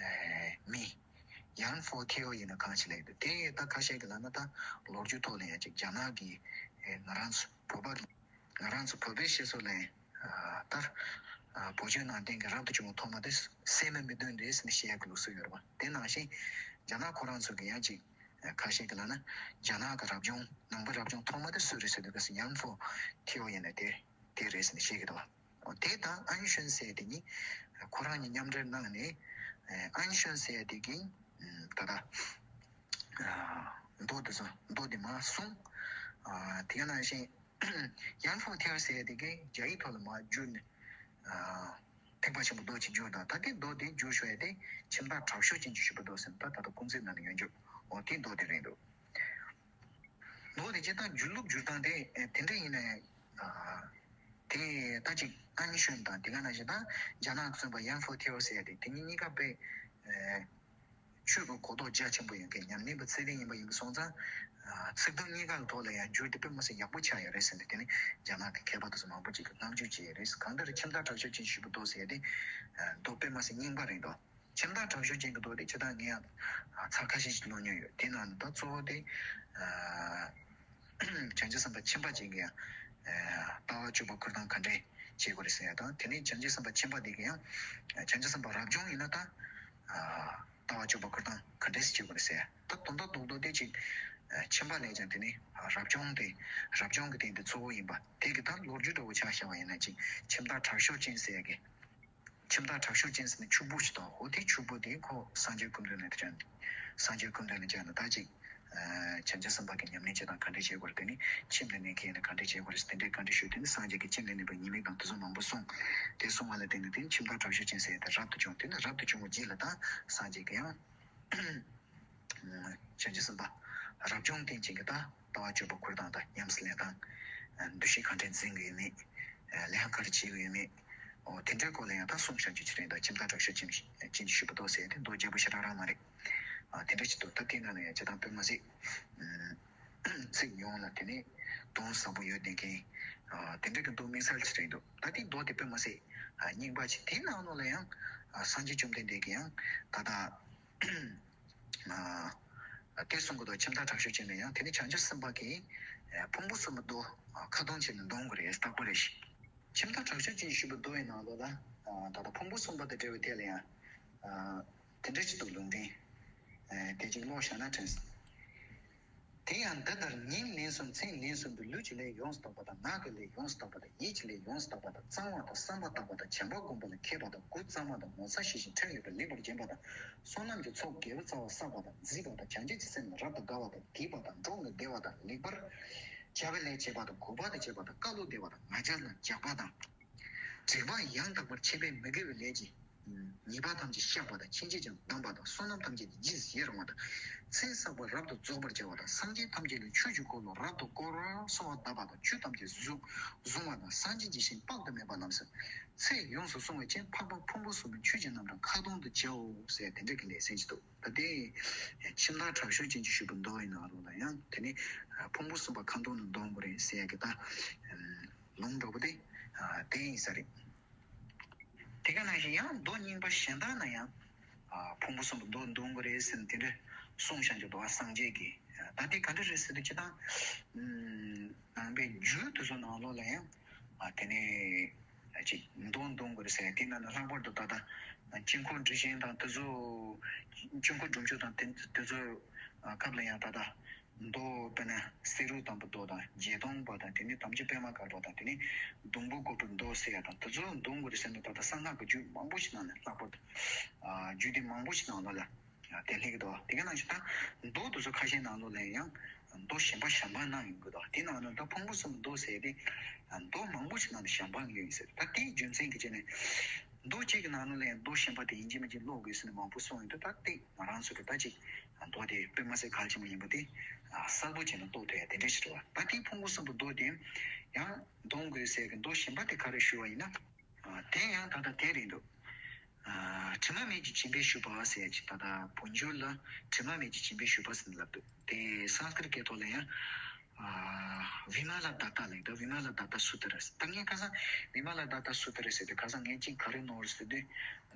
མི་ཡན་ཧྥོ་ཐེའོ་ཡིན་ན་གང་ཞིག་ལབ་ཡོད་དེ། ད་ཁ་ཤས་ཀྱིས་ལབ་ན་ད་ལོ་རྒྱུས་ཐོག་ལ་ཡང་ཅིག་རྒྱ་ནག་གི་ང་རང་ཚོ་བོད་པ་ང་རང་ཚོ་བོད་པའི་སྤྱི་ཚོགས་ལ་ཡང་ལྟར། བོད་བརྒྱུད་ནང་བསྟན་གྱི་རབ་ཏུ་བྱུང་བ་ཐོག་མ་དེ་སད་མི་མི་བདུན་རེད་ཟེར་ནས་བཤད་ཡག་གི་ལུགས་སྲོལ་ཡོད་རེད་པ། དེ་ནང་བཞིན་རྒྱ་ནག་ཁོ་རང་ཚོ་གི་ཡང་ཅིག་ཁ་ཤས་ཀྱིས་ལབ་ན་རྒྱ་ནག་གི་རབ་བྱུང་ནང་པའི་རབ་བྱུང་ཐོག་མ་དེ་སུ་རེད་ཟེར་དུས་སྐབས་སུ་ཡན་ཧྥོ་ཐེའོ་ཡིན་ན་དེ་དེ་རེད་ཟེར་ནས་བཤད་ཀྱི་འདུག་པ། དེ་དང་ཨན་ཤུན་ཟེར་དེ་གཉིས་ཁོ་རང་གཉིས་མཉམ་འབྲེལ་གནང་ནས་ཨན་ཤུན་ཟེར་དེ་གིས་ད་ལྟ་མདོ་དེ་ཚོ་མདོ་དེ་མར་གསུངས། དེ་ནང་བཞིན་ཡན་ཧྥོ་ཐེའོ་ཟེར་དེ་གིས་རྒྱ་ཡིག་ཐོག་ལ་མར་བསྒྱུར་ནས་ཐེག་པ་ཆེན་པོའི་མདོ་ཅིག་བསྒྱུར་དང་། ད་དེ་མདོ་དེ་བསྒྱུར་ཤོག་ཡ་དེ་ཁྱིམ་བདག་དྲག་ཤུལ་ཅན་གྱིས་ཞུས་པའི་མདོ་ཟེར་ན་ད་ད་ལྟ་ཀུན་གཟིགས་ནང་ནས་ཡོད་འཇུག་འོ་དེ་མདོ་དེ་རེད་འདུག་མདོ་དེ་སྤྱིར་བཏང་བསྒྱུར་ལུགས་བསྒྱུར་སྟངས་དེ་དེ་འདྲ་ཡིན་ན་ཡང་དེ་ད་ཅིག་ཨན་ཤུན་དང་དེ་ག་ནང་བཞིན་ད་རྒྱ་ནག་གི་བཙུན་པ་ཡན་ཧྥོ་ཐེའོ་ཟེར་ཡ་དེ་དེ་གཉིས་གཉིས་ཀ་དཔེ་ཆོས་ཀྱི་གོ་རྟོགས་རྒྱ་ཆེན་པོ་ཡོད་མཁན་ཉམས་ལེན་པ་ཚད་ལྡན་ཡིན་པ་ཡིན་པ་སོང་ཙང་། ཚིག་དོན་གཉིས་ཀ་གི་ཐོག་ལ་ཡང་བསྒྱུར་དེ་དཔེ་མི་སྲིད་ཡག་པོ་ཆགས་ཡོད་རེད་ཟེར་ནས་དེ་ནི་རྒྱ་ནག་གི་མཁས་པ་དེ་ཚོ་མང་པོ་ཅིག་གིས་བསྔགས་བརྗོད་བྱས་ཡོད་རེད། གང་ལྟར་ཁྱིམ་བདག་དྲག་ཤུལ་ཅན་ཞུས་པའི་མདོ་ཟེར་ཡ་དེ་མདོ་དཔེ་མི་སྲིད་རྙིང་པ་རེད་འདུག་ཁྱིམ་བདག་དྲག་ཤུལ་ཅན་གྱི་མདོ་དེ་སྤྱིར་བཏང་ངས་ཡང་ཚར་ཁ་ཤས་ཤིག་ཀློག་མྱོང་ཡོད། དེ་ནང་ནས་ད་གཙོ་བོ་དེ་བྱང་ཆུབ་སེམས་དཔའ་ཁྱིམ་པ་ཅན་གྱི་ཡང་ལྟ་བ་སྤྱོད་པ་ཁུར་སྟངས་ག་འདྲས་བྱེད་དགོས་རེད་ཟེར་ཡ་དང་། དེ་ནས་བྱང་ཆུབ་སེམས་དཔའ་ཁྱིམ་པ་དེ་གི་ཡང་བྱང་ཆུབ་སེམས་དཔའ་རབ་བྱུང་ཡིན་ན་ད་ལྟ་བ་སྤྱོད་པ་ཁུར་སྟངས་ག་འདྲས་སེ་བྱེད་དགོས་རེད་ཟེར་ཡ། ད་དོན་དག་རྡོག་རྡོག་དེ་ཅིག་ཁྱིམ་པ་ལས་ཀྱང་དེ་ནས་རབ་བྱུང་དེ་རབ་བྱུང་གི་སྟེང་དེ་གཙོ་བོ་ཡིན་པ་དེ་གི་ད་ལོ་རྒྱུས་འདྲ་བོ་ཆ་བཞག་པ་ཡིན་ན་ཅིག་ཁྱིམ་བདག་དྲག་ཤུལ་ཅན་ཟེར་ཡ་གི་ཁྱིམ་བདག་དྲག་ཤུལ་ཅན་ཟེར་ནས་ཕྱུག་པོ་ཞིག་དང་། འོ་དེ་ཕྱུག་པོ་དེ་ཁོ་སངས་རྒྱས་སྐུ་མདུན་ལ་དེ་ཅང་སངས་རྒྱས་སྐུ་མདུན་ལ་ཅང་ན་ད་ཅིག་བྱང་ཆུབ་སེམས་དཔའ་གི་ཉམས་ལེན་བྱེད་སྟངས་ག་འདྲས་བྱེད་དགོས་རེད། དེ་ནི་ཁྱིམ་ལ་གནས་མཁན་ཡིན་ན་ག་འདྲས་བྱེད་དགོས་རེད། དེ་འདྲས་བཀའ་འདྲི་ཞུས། དེ་ནི་སངས་རྒྱས་ཀྱིས་ཁྱིམ་ལ་གནས་པའི་ཉེས་དམིགས་དང་དེ་ཚོ་མང་པོ་གསུངས། དེ་གསུངས་པ་ལ་བརྟེན་ནས་དེ་ནི་ཁྱིམ་བདག་དྲག་ཤུལ་ཅན་ཟེར་ཡ་དེ་རབ་ཏུ་བྱུང་། དེ་ནི་རབ་ཏུ་བྱུང་བའི་རྗེས་ལ་ད་སངས་རྒྱས་ཀྱིས་ཡང་བྱང་ཆུབ་སེམས་དཔའ་རབ་བྱུང་རྟེན་ཅན་གྱི་ད་ལྟ་བ་སྤྱོད་པ་ཁུར་སྟངས་དང་ཉམས་སུ་ལེན་སྟངས། འདུ་ཤེས་ག་འདྲས་འཛིན་གྱི་ཡོད་མེད། ལས་ཀ་ག་རེ་བྱེད་ཀྱི་ཡོད་མེད། འོ་དེ་འདྲའི་སྐོར་ལ་ཡང་ད་གསུངས་བཞག་རྒྱུ་ཅིག་རེད། ད་ཁྱིམ་བདག་དྲག་ཤུལ་ཅན་ཅན་གྱིས་ཞུས་པ་མདོ་ཟེར་ཡ་དེ་མདོ་རྒྱས་པོ་ཞེ་དྲག་རང་མ་རེད། དེ་འདྲ་ཅིག་འདུག་ད་དེའི་ནང་ལ་ཡང་བྱེད་སྟངས་དཔེ་མ་སྲིད་ཚིག་ཉུང་ལ་དེ་ནས་དོན་ཟབ་པོ་ཡོད་བསྡད་མཁན། དེ་འདྲ་གི་མདོ་དམིགས་བསལ་ཅིག་རེད་འདུག་ད་དེ་མདོ་དེ་དཔེ་མ་སྲིད་རྙིང་པ་ཅིག་དེའི་ནང་ལོགས་ལ་ཡང་ སངས་རྒྱས་བཅོམ་ལྡན་འདས་ཀྱིས་ཡང་ད་ལྟ་དེ་གསུང་གི་འདུག་ཁྱིམ་བདག་དྲག་ཤུལ་ཅན་ལ་ཡང་དེ་ནས་བྱང་ཆུབ་སེམས་དཔའ་གིས་ཕུང་པོ་གསུམ་པོ་མདོ་ཁ་སྟོང་བྱས་ནས་འདོན་དགོས་རེད། རྟག་པར་རེ་ཞིག་ཁྱིམ་བདག་དྲག་ཤུལ་ཅན་ཞུས་པའི་མདོ་ཡི་ནང་ལོགས་ལ་ད་ལྟ་ཕུང་པོ་གསུམ་པ་དང་འབྲེལ་བའི་ཐད་ལ་ཡང་དེ་འདྲ་ཞིག་འདུག་ལུང་འདྲེན་དེ་ཅིག་ཀློག་བཞག་ན་དྲན་སོང་། དེ་ཡང་འདི་ལྟར་ཉིན་ལན་གསུམ་མཚན་ལན་གསུམ་དུ་ལུས་ཀྱི་ལས་ཡོངས་སུ་དག་པ་དང་ངག་གི་ལས་ཡོངས་སུ་དག་པ་དང་ཡིད་ཀྱི་ལས་ཡོངས་སུ་དག་པ་དང་གཙང་བ་དང་བསམ་པ་དག་པ་དང་བྱམས་པ་སྒོམ་པ་ལ་མཁས་པ་དང་དགུ་གཙང་མ་དང་ངོ་ཚ་ཤེས་ཤིང་ཁྲེལ་ཡོད་པར་ལེགས་པར་བརྒྱན་པ་དང་བསོད་ནམས་ཀྱི་ཚོགས་དགེ་བའི་རྩ་བ་བསགས་པ་དང་མཛེས་པ་དང་བྱང་ཆུབ་ཀྱི་སེམས་ལ་རབ་ཏུ་དགའ་བ་དང་སྡིག་པ་དང་འགྲོགས་ནས་བདེ་བ་དང་ལེགས་པར་བྱ་བའི་ལས་བྱེད་པ་དང་གུས་པ་དང་བཅས་པ་དང་བཀའ་བློ་བདེ་བ་དང་ང་རྒྱལ་དང་རྒྱགས་པ་དང་། དྲེགས་པ་ཡང་དག་པར་ཆད་པས་མི་དགེ་བའི་ལས་ཀྱི་ཉེས་པ་ཐམས་ཅད་བཤགས་པ་དང་ཕྱིན་ཆད་ཀྱང་བསྡམས་པ་དང་བསོད་ནམས་ཐམས་ཅད་ཀྱི་རྗེས་སུ་ཡི་རང་བ་དང་ཚེ་བསགས་པ་རབ་ཏུ་རྫོགས་པར་བྱ་བ་དང་སངས་རྒྱས་ཐམས་ཅད་ལ་ཆོས་ཀྱི་འཁོར་ལོ་རབ་ཏུ་བསྐོར་བར་གསོལ་བ་གདབ་པ་དང་ཆོས་ཐམས་ཅད་གཟུང་བཟུང་བ་དང་སངས་རྒྱས་ཀྱི་ཞིང་དཔག་ཏུ་མེད་པ་རྣམས་སུ་ཚེ་ཡོངས་སུ་བསྲུང་བའི་ཕྱིར་འཕགས་པ་ཕུང་པོ་གསུམ་པོའི་ཆོས་ཀྱི་རྣམ་གྲངས་ཁ་སྟོང་དུ་བྱའོ་ཟེར་དེ་འདྲ་གི་ལས་ཟེར་གྱི་འདུག་ད་དེ་ཁྱིམ་བདག་དྲག་ཤུལ་ཅན་གྱིས་ཞུས་པའི་མདོ་ཡི་ནང་ལོགས་ལ་ཡང་དེ་ནི་ཕུང་པོ་གསུམ་པ་ཁ་སྟོང་དུ་འདོན་དགོས་རེད་ཟེར་ཡ་གི་ད་ལུང་འདྲ་པོ་དེ་དེ་ཡིན་ས་རེད། དེ་ག་ནང་བཞིན་ཡང་མདོ་རྙིང་པ་གཞན་དག་ན་ཡང་ཕུང་པོ་གསུམ་པོ་མདོ་འདོན་དགོས་རེད་ཟེར་ནས་དེ་འདྲ་གསུངས་བཞག་རྒྱུ་འདུག་བ། སངས་རྒྱས་ཀྱིས་ད་དེ་ག་འདྲ་རེད་ཟེར་དུས་སྤྱིར་བཏང་ནང་པའི་རྒྱུད་དེ་ཚོ་ནང་ལོགས་ལ་ཡང་དེ་ནས་ཅིག་མདོ་འདོན་དགོས་རེད་ཟེར། དེ་ནང་ནས་ལྷག་པར་དུ་ད་ལྟ་དཀྱིལ་འཁོར་འབྲི་བཞེངས་དང་དེ་ཚོ་དཀྱིལ་འཁོར་སྒྲུབ་མཆོད་དང་དེ་དེ་ཚོ་སྐབས་ལ་ཡང་ད་ལྟ། མདོ་དཔེར་ན་བསེ་རུ་དམ་པའི་མདོ་དང་བརྒྱད་སྟོང་པ་དང་དེ་ནས་དམ་ཆོས་པད་མ་དཀར་པོ་དང་དེ་ནས་སྡོང་པོ་བཀོད་པའི་མདོ་ཟེར་ཡ་དང་དེ་ཚོ་འདོན་དགོས་རེད་ཟེར་ནས་ད་ལྟ་གསང་སྔགས་ཀྱི་རྒྱུད་མང་པོ་ཞིག་ནང་ནས་ལྷག་པར་དུ་རྒྱུད་སྡེ་མང་པོ་ཞིག་ནང་ལོགས་ལ་དེ་སླེབས་ཀྱི་འདུག་དེ་ག་ནང་བཞིན་ད་མདོ་དེ་ཚོ་ཁ་ཤས་ནང་ལོགས་ལ་ཡང་མདོ་གཞན་པ་གཞན་པ་གནང་ཡོང་གི་འདུག་དེ་ནང་ནས་ད་ཕུང་པོ་གསུམ་མདོ་ཟེར་ཏེ་མདོ་མང་པོ་ཞིག་ནང་ནས་གཞན་པ་ཡོད་ཡིན་ཟེར། ད་དེའི་རྒྱུ་མཚན་གྱི་ཆ་ནས་མདོ་གཅིག་གི་ནང་ལོགས་ལ་ཡང་མདོ་གཞན་པ་དེ་ཡིན་གཅིག་མིན་གཅིག་ཀློག་དགོས་ཟེར་ནས་མང་པོ་གསུངས་ཡོད་འདུག་ད་དེ་ང་རང་ཚོ་གི་ད་ཅིག་མདོ་དེ་དཔེ་མ་སྲིད་གལ་ཆེན་པོ་ཡིན་པ་དེ་གསལ་པོ་བྱས་ནས་རྟོགས་ཐུབ་ཡ་དེ་འདྲ་ཞིག་རེད་བ། ད་དེའི་ཕུང་པོ་གསུམ་པོ་མདོ་དེ་ཡང་འདོན་དགོས་ཟེར་གི་མདོ་གཞན་པ་དེ་ག་རེ་ཞུ་བ་ཡིན་ན། དེ་ཡང་ད་ལྟ་དེ་རེད་འདུག་དྲི་མ་མེད་ཀྱི་སྦྱིན་པས་ཞུས་པ་ཟེར་གྱི་ད་ལྟ་བོད་འགྱུར་ལ་དྲི་མ་མེད་ཀྱི་སྦྱིན་པས་ཞུས་པ་ཟེར་ནས་ལབ་འདུག་དེ་སཾ་སྐྲྀ་ཏ་སྐད་ཐོག་ལ་ཡང་། བི་མ་ལ་དཏྟ་ལབ་ཀྱི་འདུག་བི་མ་ལ་དཏྟ་སུ་ཏྲ་ཟེར། ད་ངས་ཁ་སང་བི་མ་ལ་དཏྟ་སུ་ཏྲ་ཟེར་དུས་ཁ་སང་ངས་གཅིག་ག་རེ་ནོར་ཟེར་དུས།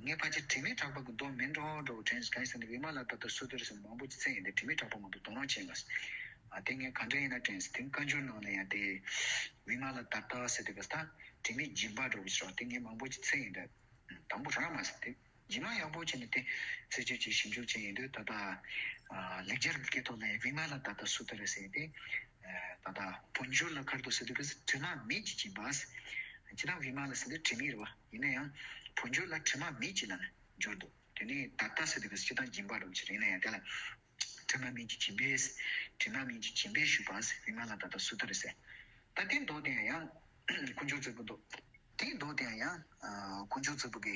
ངས་ཕལ་ཆེར་དྲི་མེད་གྲགས་པ་གི་མདོ་མིན་འགྲོ་འགྲོ་དྲན་སོང་། གང་ཡིན་ཟེར་ན་བི་མ་ལ་དཏྟ་སུ་ཏྲ་ཟེར་མང་པོ་ཅིག་བཙལ་ཡིན་དེ་དྲི་མེད་གྲགས་པ་མ་གཏོགས་དོ་སྣང་བྱས་མ་སོང་། དེ་ངས་ག་འདྲ་ཡིན་ན་དྲན་སོང་། དེ་བཀའ་འགྱུར་ནང་ལ་ཡང་དེ་བི་མ་ལ་དཏྟ་ཟེར་དུས་ཁ་སང་དྲི་མེད་སྦྱིན་པ་འགྲོ་གི་ཟེར་བ་དེ་ངས་མང་པོ་ཅིག་བཙལ་ཡིན་དེ། དང་པོ་རང་མ་ཟད་དེ། རྗེས་མ་ཡག་པོ་བྱས་ནས་དེ་རྩད་གཅོད་བྱས་ཞིབ་འཇུག་བྱས་ཡིན་དུས་ད་ལྟ་ལེགས་སྦྱར་གྱི་སྐད་ཐོག་ལ་ཡང་བི་མ་ལ་དཏྟ་སུ་ཏྲ་ཟེར་ཏེ། ད་ལྟ་བོད་འགྱུར་ལ་ག་རེ་འདུག་ཟེར་དུས་དྲི་མ་མེད་ཀྱི་སྦྱིན་པ། སྤྱིར་བཏང་བི་མ་ལ་ཟེར་དུས་དྲི་མེད་རེད་བ། ཡིན་ན་ཡང་བོད་འགྱུར་ལ་དྲི་མ་མེད་ཀྱི་ལབ་ནས་འགྱུར་འདུག་དེ་ནས་དཏྟ་ཟེར་དུས་སྤྱིར་བཏང་སྦྱིན་པ་རེད་བ། ཡིན་ན་ཡང་དེ་ལ། དྲི་མ་མེད་ཀྱི་སྦྱིན་པས། དྲི་མ་མེད་ཀྱི་སྦྱིན་པས་ཞུས་པ། བི་མ་ལ་དཏྟ་སུ་ཏྲ་ཟེར། ད་དེ་མདོ་དེ་ཡང་དཀོན་མཆོག་བརྩེགས་པོ་མདོ། དེ་མདོ་དེ་ཡང་དཀོན་མཆོག་བརྩེགས་པོ་གི་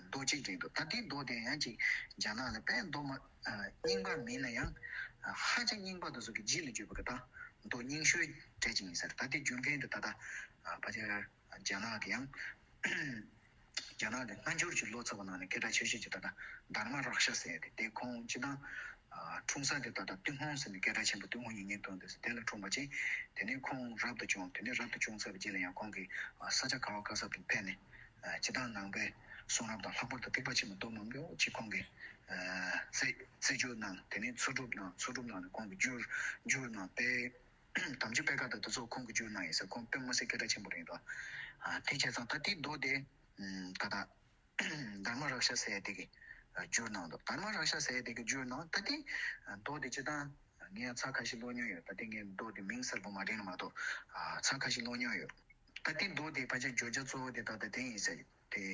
མདོ་གཅིག་རེད་འདུག་ད་དེ་མདོ་དེ་ཡང་ཅིག་རྒྱ་ནག་ལ་དཔེ་མདོ་མ་རྙིང་པ་མིན་ན་ཡང་ཧ་ཅང་རྙིང་པ་དེ་ཚོ་གི་རྗེས་ལ་བརྗོད་པ་གི་ད་མདོ་རྙིང་ཤོས་གྲས་ཅིག་ཡིན་ས་རེད། ད་དེ་རྒྱུ་མཚན་དེ་ད་ལྟ་ཕལ་ཆེར་རྒྱ་ནག་གི་ཡང་། རྒྱ་ནག་གི་སྔ་འགྱུར་གྱི་ལོ་ཙཱ་བ་ནང་ནས་སྐད་གྲགས་ཆེ་ཤོས་ཀྱི་ད་ལྟ་དྷརྨ་རཀྵ་ཟེར་ཡ་དེ་དེ་ཁོང་སྤྱིར་བཏང་འཁྲུངས་ས་དེ་ད་ལྟ་ཏུན་ཧོང་ཟེར་ནས་སྐད་གྲགས་ཆེན་པོ་ཏུན་ཧོང་ཉེ་བརྙན་སྟོན་དེ་ཟེར་དེ་ལ་འཁྲུངས་པ་ཅིག་དེ་ནས་ཁོང་རབ་ཏུ་བྱུང་། དེ་ནས་རབ་ཏུ་བྱུང་ཚར་བའི་རྗེས་ལ་ཡང་ཁོང་གིས་ས་སྐྱ་ག་བ་ཀ་ས་པར་ཕེབས་ནས་སྤྱིར་བཏང་ནང་པའི་གསུང་རབ་དང་ལྷག་པར་དུ་ཐེག་པ་ཆེན་པོའི་མདོ་མང་པོ་ཅིག་ཁོང་གིས་རྩད་རྩད་གཅོད་གནང་། དེ་ནས་འཚོལ་སྒྲུབ་གནང་། འཚོལ་སྒྲུབ་གནང་ནས་ཁོང་གིས་བསྒྱུར་བསྒྱུར་གནང་སྟེ། དམ་ཆོས་པད་དཀར་དང་དེ་ཚོ་ཁོང་གིས་བསྒྱུར་གནང་ཡིན་ཟེར། ཁོང་དཔེ་མ་སྲིད་སྐད་གྲགས་ཆེན་པོ་རེད་འདུག་དེ་བྱས་ཙང་ད་དེ་མདོ་དེ་ད་ལྟ་དྷརྨ་རཀྵ་ཟེར་ཡ་དེ་གིས་བསྒྱུར་གནང་འདུག་དྷརྨ་རཀྵ་ཟེར་ཡ་དེ་གིས་བསྒྱུར་གནང་། ད་དེ་མདོ་དེ་སྤྱིར་བཏང་ངས་ཚར་ཁ་ཤས་ཀློག་མྱོང་ཡོད། ད་དེ་ངས་མདོ་དེ་མིང་གསལ་པོ་མ་དྲན་ན་མ་གཏོགས་ཚར་ཁ་ཤས་ཀློག་མྱོང་ཡོད། ད་དེ་མདོ་དེ་ཕལ་ཆེར་བརྗོད་བྱ་གཙོ་བོ་དེ་ད་ལྟ་དེ་ཡིན་ཟེར། དེ་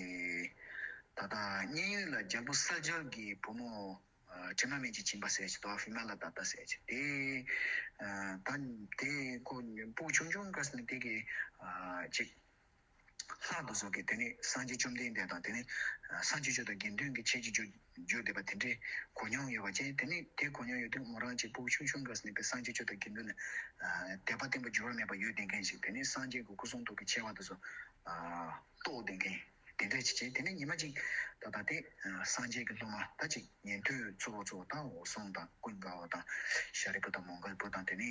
ད་ལྟ་མཉན་ཡོད་ལ་རྒྱལ་པོ་གསལ་རྒྱལ་གྱི་བུ་མོ། དྲི་མ་མེད་ཀྱི་སྦྱིན་པ་ཟེར་ཞིག་འདུག་བི་མ་ལ་དཏྟ་ཟེར་ཞིག་དེ། ད་དེ་ཁོ་སྤུ་གུ་ཆུང་ཆུང་སྐབས་ནས་དེ་གི་ཅིག་ལྷ་དེ་ཚོ་གི་དེ་ནས་སངས་རྒྱས་བཅོམ་ལྡན་འདས་དང་དེ་ནས་སངས་རྒྱས་ཆོས་དང་དགེ་འདུན་གྱི་ཆེད་ཀྱི་བརྗོད་བརྗོད་བསྡད་པ་དེ་འདྲའི་གོ་མྱོང་ཡོད་པ་བྱས། དེ་ནས་དེ་གོ་མྱོང་ཡོད་དུས་མོ་རང་ཅིག་སྤུ་གུ་ཆུང་ཆུང་སྐབས་ནས་དཔེ་སངས་རྒྱས་ཆོས་དང་དགེ་འདུན་ལ་དད་པ་བརྟན་པོ་འགྱུར་བ་མེད་པ་ཡོད་བསྡད་མཁན་ཞིག་དེ་ནས་སངས་རྒྱས་ཀྱི་སྐུ་གསུང་ཐུགས་ཀྱི་ཆེ་བ་དེ་ཚོ་རྟོགས་བསྡད་མཁན། དེ་འདྲ་ཅིག་བྱས། དེ་ནས་ཉི་མ་གཅིག་ད་ལྟ་དེ་སངས་རྒྱས་ཀྱི་སློབ་མ་ད་ཅིག་ཉན་ཐོས་གཙོ་བོ་གཙོ་བོ་ད་འོད་སྲུང་དང་ཀུན་དགའ་བོ་དང་ཤཱ་རིའི་བུ་དང་མོའུ་འགལ་བུ་དང་དེ་ནས་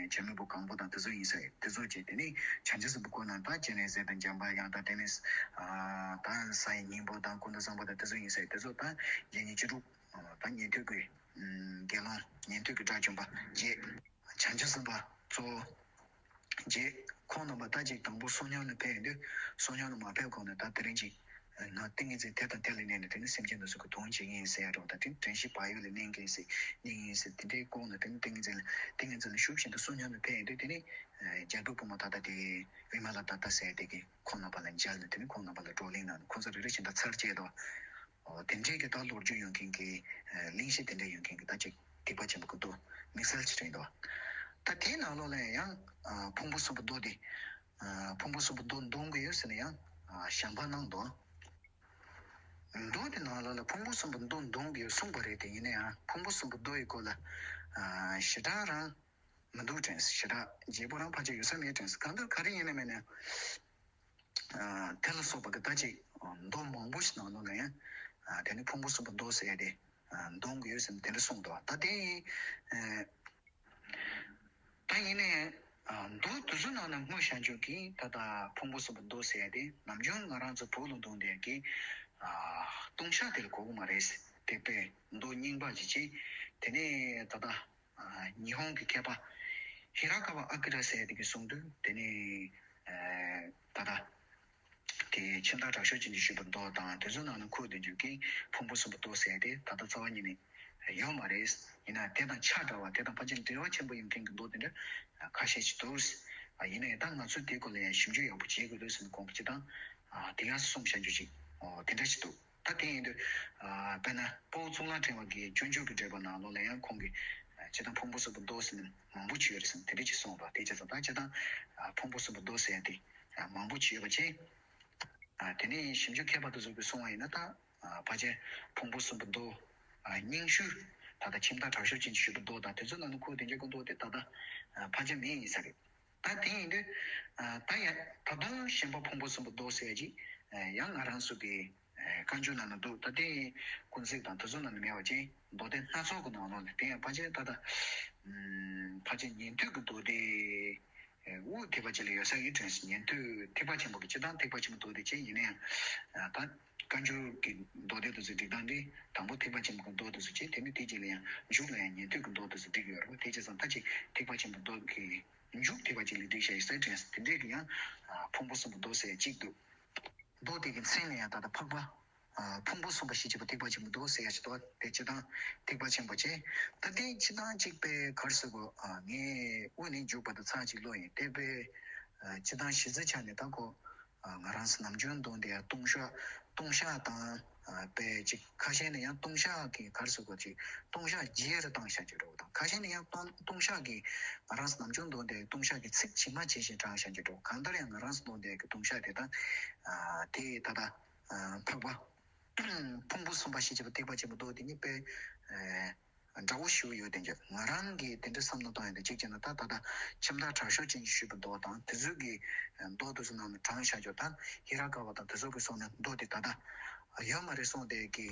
བྱམས་མའི་བུ་གང་པོ་དང་དེ་ཚོ་ཡིན་ས་ཡོད། དེ་ཚོ་བྱས་དེ་ནས་བྱང་ཆུབ་སེམས་དཔའ་ཁོ་ན་ད་སྤྱན་རས་གཟིགས་དང་འཇམ་དཔལ་དབྱངས་དང་དེ་ནས་ད་ས་ཡི་སྙིང་པོ་དང་ཀུན་ཏུ་བཟང་པོ་དང་དེ་ཚོ་ཡིན་ས་ཡོད། དེ་ཚོ་ད་དགེ་བསྙེན་བཅུ་དྲུག་ད་ཉན་ཐོས་ཀྱི་དགེ་སློང་ཉན་ཐོས་ཀྱི་དགྲ་བཅོམ་པ་བརྒྱད། བྱང་ཆུབ་སེམས་དཔའ་གཙོ་བོ་བརྒྱད། ཁོང་རྣམ་པ་ད་ཅིག་དང་པོ་བསོད་སྙོམས་ལ་ཕེབས་ཡོང་དུས་བསོད་སྙོམས་ལ་མ་ཕེབས་གོང་ནས་ད་དེ་རིང་ཅིག་ང་ཏིང་ངེ་འཛིན་དེ་དང་དེ་ལ་གནས་ནས་དེ་ནི་སེམས་ཅན་དེ་ཚོ་གི་དོན་བྱེད་ངེས་ཟེར་ཡ་འདྲ་བོ་དང་དེ་ནི་དྲན་ཤེས་བག་ཡོད་ལ་གནས་ངེས་ཟེར་གནས་ངེས་ཟེར་དེ་འདྲའི་ཁོང་ནས་དེ་ནི་ཏིང་ངེ་འཛིན་ལ་ཏིང་ངེ་འཛིན་ལ་ཞུགས་བཞིན་དུ་བསོད་སྙོམས་ལ་ཕེབས་ཡོང་དུས་དེ་ནི་རྒྱལ་པོའི་བུ་མོ་ད་ལྟ་དེ་བི་མ་ལ་ཏ་ཏ་ཟེར་དེ་གི་ཁོང་རྣམ་པ་ལ་མཇལ་ནས་དེ་ནི་ཁོང་རྣམ་པ་ལ་བགྲོ་གླེང་གནང་ནས་ཁོང་ཚོ་རེ་རེ་བཞིན་དུ་ཚར་བཅད་དོ། ཨོ་དེ་འདྲའི་གི་ད་ལོ་རྒྱུས་ཡོང་མཁན་གྱི་ཨ་གླེང་གཞི་དེ་འདྲ་ཡོང་མཁན་གྱི་ད་ཅིག་ཐེག་པ་ཆེན་པོ་གི་མདོ་དམིགས་བསལ་ཅིག་རེད་འདུག་ད་དེའི་ནང་ལོགས་ལ་ཡང་ཨ་ཕུང་པོ་གསུམ་པོ་མདོ་དེ་ཨ་ཕུང་པོ་གསུམ་པོ་མདོ་འདོན་གྱི་ཡོད་ཟེར་ནས་ཡང་ཨ་ཞལ་པར་གནང་འདུག་མདོ་དེ་ནང་ལོགས་ལ་ཕུང་པོ་གསུམ་པོ་མདོ་འདོན་གྱི་ཡོད་གསུངས་པ་རེད་དེ། ཡིན་ན་ཡང་ཕུང་པོ་གསུམ་པོ་མདོ་ཡི་སྐོར་ལ་ཨ་ཞེ་དྲག་རང་མི་འདུག་དྲན། ཞེ་དྲག་རྒྱས་པོ་རང་ཕལ་ཆེར་ཡོད་ས་མེད་དྲན། གང་ལྟར་ག་རེ་ཡིན་ན་མིན་ན། ཨ་དེ་ལ་སོགས་པ་གི་ད་ཅིག་མདོ་མང་པོ་ཞིག་ནང་ལོགས་ལ་ཡང་ཨ་དེ་ནི་ཕུང་པོ་གསུམ་པོ་མདོ་ཟེར་ཡ་དེ་ཨ་འདོན་དགོས་ཡོད་ཟེར་ནས་དེ་འདྲ་གསུངས་འདུག་ད་དེ་ཨ་ད་ཡིན་ནའི་ཨ་མདོ་དེ་ཚོ་ནང་ན་དངོས་བཤད་འཇུག་གི་ད་ལྟ་ཕུང་པོ་གསུམ་པོ་མདོ་ཟེར་ཡ་དེ་ནམ་རྒྱུན་ང་རང་ཚོ་བོད་ལ་འདོན་བསྡད་ཀྱི་ཨ་ལྟུང་བཤགས་དེ་ལ་གོ་གི་མ་རེད། དེ་དཔེ་མདོ་རྙིང་པ་ཅིག་བྱས། དེ་ནས་ད་ལྟ་ཨ་ཉི་ཧོང་གི་མཁས་པ་ཧི་ར་ཀ་བ་ཨ་ཀི་ར་ཟེར་དེ་གིས་གསུངས་དུས་དེ་ནི་ཨ་ད་ལྟ་དེ་ཁྱིམ་བདག་དྲག་ཤུལ་ཅན་གྱིས་ཞུས་པ་མདོ་དང་དེ་ཚོ་ནང་ན་འཁོད་བསྡད་རྒྱུ་གི་ཕུང་པོ་གསུམ་པོ་མདོ་ཟེར་དེ་ད་ལྟ་རྩ་བ་ཉིད་ནས་ཡོད་མ་རེད། ཡིན་ན་དེ་དང་ཆ་འདྲ་བ་དེ་དང་ཕལ་ཆེར་འབྲེལ་བ་ཆེན་པོ་ཡོད་མཁན་གྱི་མདོ་དེ་འདྲ་ཁ་ཤས་ཤིག་འདུག་ཡིན་ན་ཡང་ད་ང་ཚོས་དེའི་སྐོར་ལ་ཡང་ཞིབ་འཇུག་ཡག་པོ་བྱེད་དགོས་འདུག་ཟེར་ནས་དགོངས་པ་ཅིག་དང་དེ་ཡང་གསུངས་བཞག་རྒྱུ་ཅིག་དེ་འདྲ་ཞིག་འདུག་ད་དེ་ཡིན་དུས་ཨ་དཔེར་ན་དཔའ་བོ་གཙུག་ལག་ཕྲེང་བ་གི་སྤྱོད་འཇུག་གི་འགྲེལ་པ་ནང་ལོགས་ལ་ཡང་ཁོང་གིས་ཨ་སྤྱིར་བཏང་ཕུང་པོ་གསུམ་པོ་མདོ་ཟེར་ནས་མང་པོ་ཅིག་ཡོད་རེད་ཟེར་ནས་དེ་འདྲ་ཅིག་གསུངས་པ་དེ་བྱས་ཙང་ད་སྤྱིར་བཏང་ཨ་ཕུང་པོ་གསུམ་པོ་མདོ་ཟེར་ཡ་དེ་ཨ་མང་པོ་ཅིག་ཡོད་པ་བྱས། ཨ་དེ་ནས་ཞིབ་འཇུག་མཁས་པ་དེ་ཚོ་གིས་གསུངས་པ་ཡིན་ན་ད་ཨ་ཕལ་ཆེར་ཕུང་པོ་གསུམ་པོ་མདོ་ཨ་རྙིང་ཤོས་ད་ལྟ་ཁྱིམ་བདག་དྲག་ཤུལ་ཅན་གྱིས་ཞུས་པའི་མདོ་དང་དེ་ཚོ་ནང་ནས་ཁོ་བདེ་འཇགས་ཀྱི་མདོ་དེ་ད་ལྟ་ཨ་ཕལ་ཆེར་མེད་ཡིན་ས་རེད། ད་དེ་ཡིན་དུས་ཨ་ད་ཡང་ད་དུང་གཞན་པ་ཕུང་པོ་གསུམ་པོ་མདོ་ཟེར་ཡ་ཅིག་ཨ་ཡང་ང་རང་ཚོ་གི་ཨ་བཀའ་འགྱུར་ནང་ན་འདུག་ད་དེ་ཀུན་གཟིགས་དང་དེ་ཚོ་ནང་ན་མེད་པ་ཅིག་མདོ་སྡེ་སྣ་ཚོགས་ཀྱི་ནང་ལོགས་ལ་དེ་ཡང་ཕལ་ཆེར་ད་ལྟ་ཨམ་ཕལ་ཆེར་ཉན་ཐོས་ཀྱི་མདོ་སྡེ་དབུ་ཐེག་པ་ཅིག་ལ་ཡོད་ས་ཡིན་དྲན་སོང་། ཉན་ཐོས་ཐེག་པ་ཆེན་པོ་གི་སྤྱིར་བཏང་ཐེག་པ་ཆེན་པོ་མདོ་སྡེ་བྱས་ཡིན་ན་ཡང་ད་བཀའ་འགྱུར་གྱི་མདོ་སྡེ་དེ་ཚོའི་སྒྲིག་སྟངས་འདི་དང་པོ་ཐེག་པ་ཆེན་པོ་གི་མདོ་དེ་ཚོ་བྱས་དེ་ནས་དེ་རྗེས་ལ་ཡང་མཇུག་ལ་ཡང་ཉན་ཐོས་ཀྱི་མདོ་དེ་ཚོ་སྒྲིག་ཡོད་རེད་བ། དེ་བྱས་ཙང་ད་ཅིག་ཐེག་པ་ཆེན་པོ་མདོ་གི་མཇུག་ཐེག་པ་ཅིག་ལ་བསྒྲིགས་བཞག་ཡོད་ས་དྲན་སོང་། དེ་འདྲས་ཀྱི་ཡང་ཕུང་པོ་གསུམ་པོ་མདོ་ཟེར་གཅིག་འདུག་མདོ་དེ་གི་མཚན་ལ་ཡང་ད་ལྟ་འཕགས་པ་ཨ་ཕུང་པོ་གསུམ་པ་ཞེས་བྱ་བ་ཐེག་པ་ཆེན་པོ་མདོ་ཟེར་ཡ་ཞིག་འདུག་དེ་སྤྱིར་བཏང་ཐེག་པ་ཆེན་པོ་བྱས། ད་དེ་སྤྱིར་བཏང་གཅིག་པའི་གར་སོ་གོ་ཨ་ངས་དབུ་ནས་མཇུག་བར་དུ་ཚར་གཅིག་ཀློག་ཡིན། དེ་པའི་ཨ་སྤྱིར་བཏང་གཞི་རྩའི་ཆ་ནས་ད་ཁོ་ཨ་ང་རང་ཚོ་ནམ་རྒྱུན་འདོན་དེ་ཡ་ལྟུང་བཤགས་ལྟུང་བཤགས་དང་ཨ་པའི་གཅིག་ཁ་ཤས་ནས་ཡང་ལྟུང་བཤགས་ཀྱི་གར་སོ་གོ་ཅིག་ལྟུང་བཤགས་རྗེས་རུ་བཏང་བཞག་རྒྱུ་འདྲ་བོ་དང་ཁ་ཤས་ནས་ཡང་ལྟུང་ལྟུང་བཤགས་ཀྱི་ང་རང་ཚོ་ནམ་རྒྱུན་འདོན་དེ་ལྟུང་བཤགས་ཀྱི་ཚིག་ཇི་མ་ཇི་བཞིན་དྲངས་བཞག་རྒྱུ་འདྲ་བོ། གང་ལྟར་ཡང་ང་རང་ཚོ་འདོན་དེ་གི་ལྟུང་བཤགས་དེ་ད་ཨ་དེ་ད་ལྟ། འཕགས་པ་ཕུང་པོ་གསུམ་པ་ཞེས་བྱ་བ་ཐེག་པ་ཆེན་པོ་མདོ་དེ་ཉིད་དཔེ་འདྲ་བོ་ཞིག་ཡོད་དེ། ང་རང་གིས་དེ་འདྲ་བསམ་བློ་གཏོང་ཡོད་དེ། གཅིག་བྱས་ན་ད་ད་ལྟ་ཁྱིམ་བདག་དྲག་ཤུལ་ཅན་གྱིས་ཞུས་པའི་མདོ་དང་དེ་ཚོའི་གི་མདོ་དེ་ཚོ་ནང་ནས་དྲངས་བཞག་རྒྱུ་དང་ཧི་ར་ཀ་བ་དང་དེ་ཚོ་གིས་གསུངས་ནས་མདོ་དེ་ད་ལྟ་ཡོད་མ་རེད་གསུངས་དེ་གི་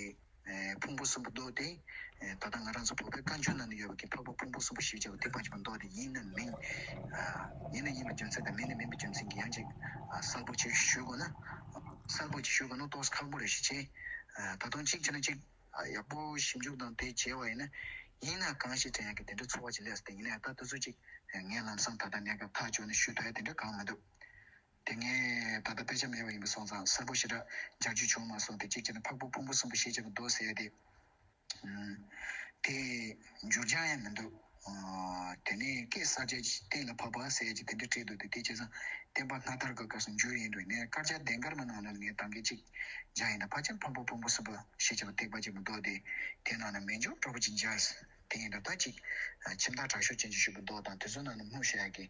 ཕུང་པོ་གསུམ་པོ་མདོ་དེ་ད་ལྟ་ང་རང་ཚོ་བོད་པའི་བཀའ་འགྱུར་ནང་ནས་ཡོད་པ་གི་འཕགས་པ་ཕུང་པོ་གསུམ་པོ་ཞེས་བྱ་བ་ཐེག་པ་ཆེན་པོ་མདོ་དེ་ཡིན་ནམ་མིན། ཡིན་ན་ཡིན་པའི་རྒྱུ་མཚན་དང་མིན་ན་མིན་པའི་རྒྱུ་མཚན་གྱིས་ཡང་ཅིག་གསལ་པོ་ཅིག་ཞུ་དགོས་ན། གསལ་པོ་ཅིག་ཞུ་དགོས་ན་ཏོག་ཙམ་ཁག་པོ་རེད་ཤག་བྱས། ད་དུང་གཅིག་བྱས་ན་གཅིག་ཡག་པོ་ཞིབ་འཇུག་དང་དེ་བྱས་པ་ཡིན་ན་ཡིན་ན་གང་ཞིག་དྲན་ཡག་གི་དེ་འདྲ་ཚོར་བ་ཅིག་སླེབས་སོང་། དེ་ཡིན་ན་ཡང་ད་དེ་ཚོ་གཅིག་ངས་ལམ་སང་ད་ལྟ་གནས་སྐབས་ཐག་གཅོད་ནས་ཞུ་ཐུབ་ཡ་དེ་འདྲ་གང་མི་འདུག་དེ་ངས་ད་ལྟ་དཔེ་ཆ་མེད་པ་ཡིན་པ་སོང་ཙང་གསལ་པོ་ཞེ་དྲག་རྒྱག་རྒྱུ་བྱུང་མ་སོང་། དེ་གཅིག་བྱས་ན་འཕགས་པ་ཕུང་པོ་གསུམ་པོ་ཞེས་བྱ་བ་མདོ་ཟེར་ཡ་དེ། དེ་འགྱུར་བྱ་ཡང་མི་འདུག་དེ་ནས་སྐད་གསར་བཅད་ཀྱིས་གཏན་ལ་ཕབ་པ་ཟེར་གྱི་དེ་འདྲ་བྲིས་འདུག་དེ་དེ་བྱས་ཙང་བསྟན་པ་སྔ་དར་གྱི་སྐབས་སུ་འགྱུར་ཡིན་འདུག་ནས་དཀར་ཆག་ལྡན་དཀར་མའི་ནང་ལ་ངས་གཏམ་རྒྱུད་ཅིག་སྦྱར་ཡིན་ན་ཕལ་ཆེར་འཕགས་པ་ཕུང་པོ་གསུམ་པོ་ཞེས་བྱ་བ་ཐེག་པ་ཆེན་པོ་མདོ་དེ་དེ་ནང་ན་མི་འགྱུར་འདྲ་པོ་ཅིག་སྦྱར། དེ་ཡིན་དུས་ད་ཅིག་ཁྱིམ་བདག་དྲག་ཤུལ་ཅན་གྱིས་ཞུས་པའི་མདོ་དང་དེ་ཚོ་ནང་ན་སྨོས་བཞག་ཡ་གི་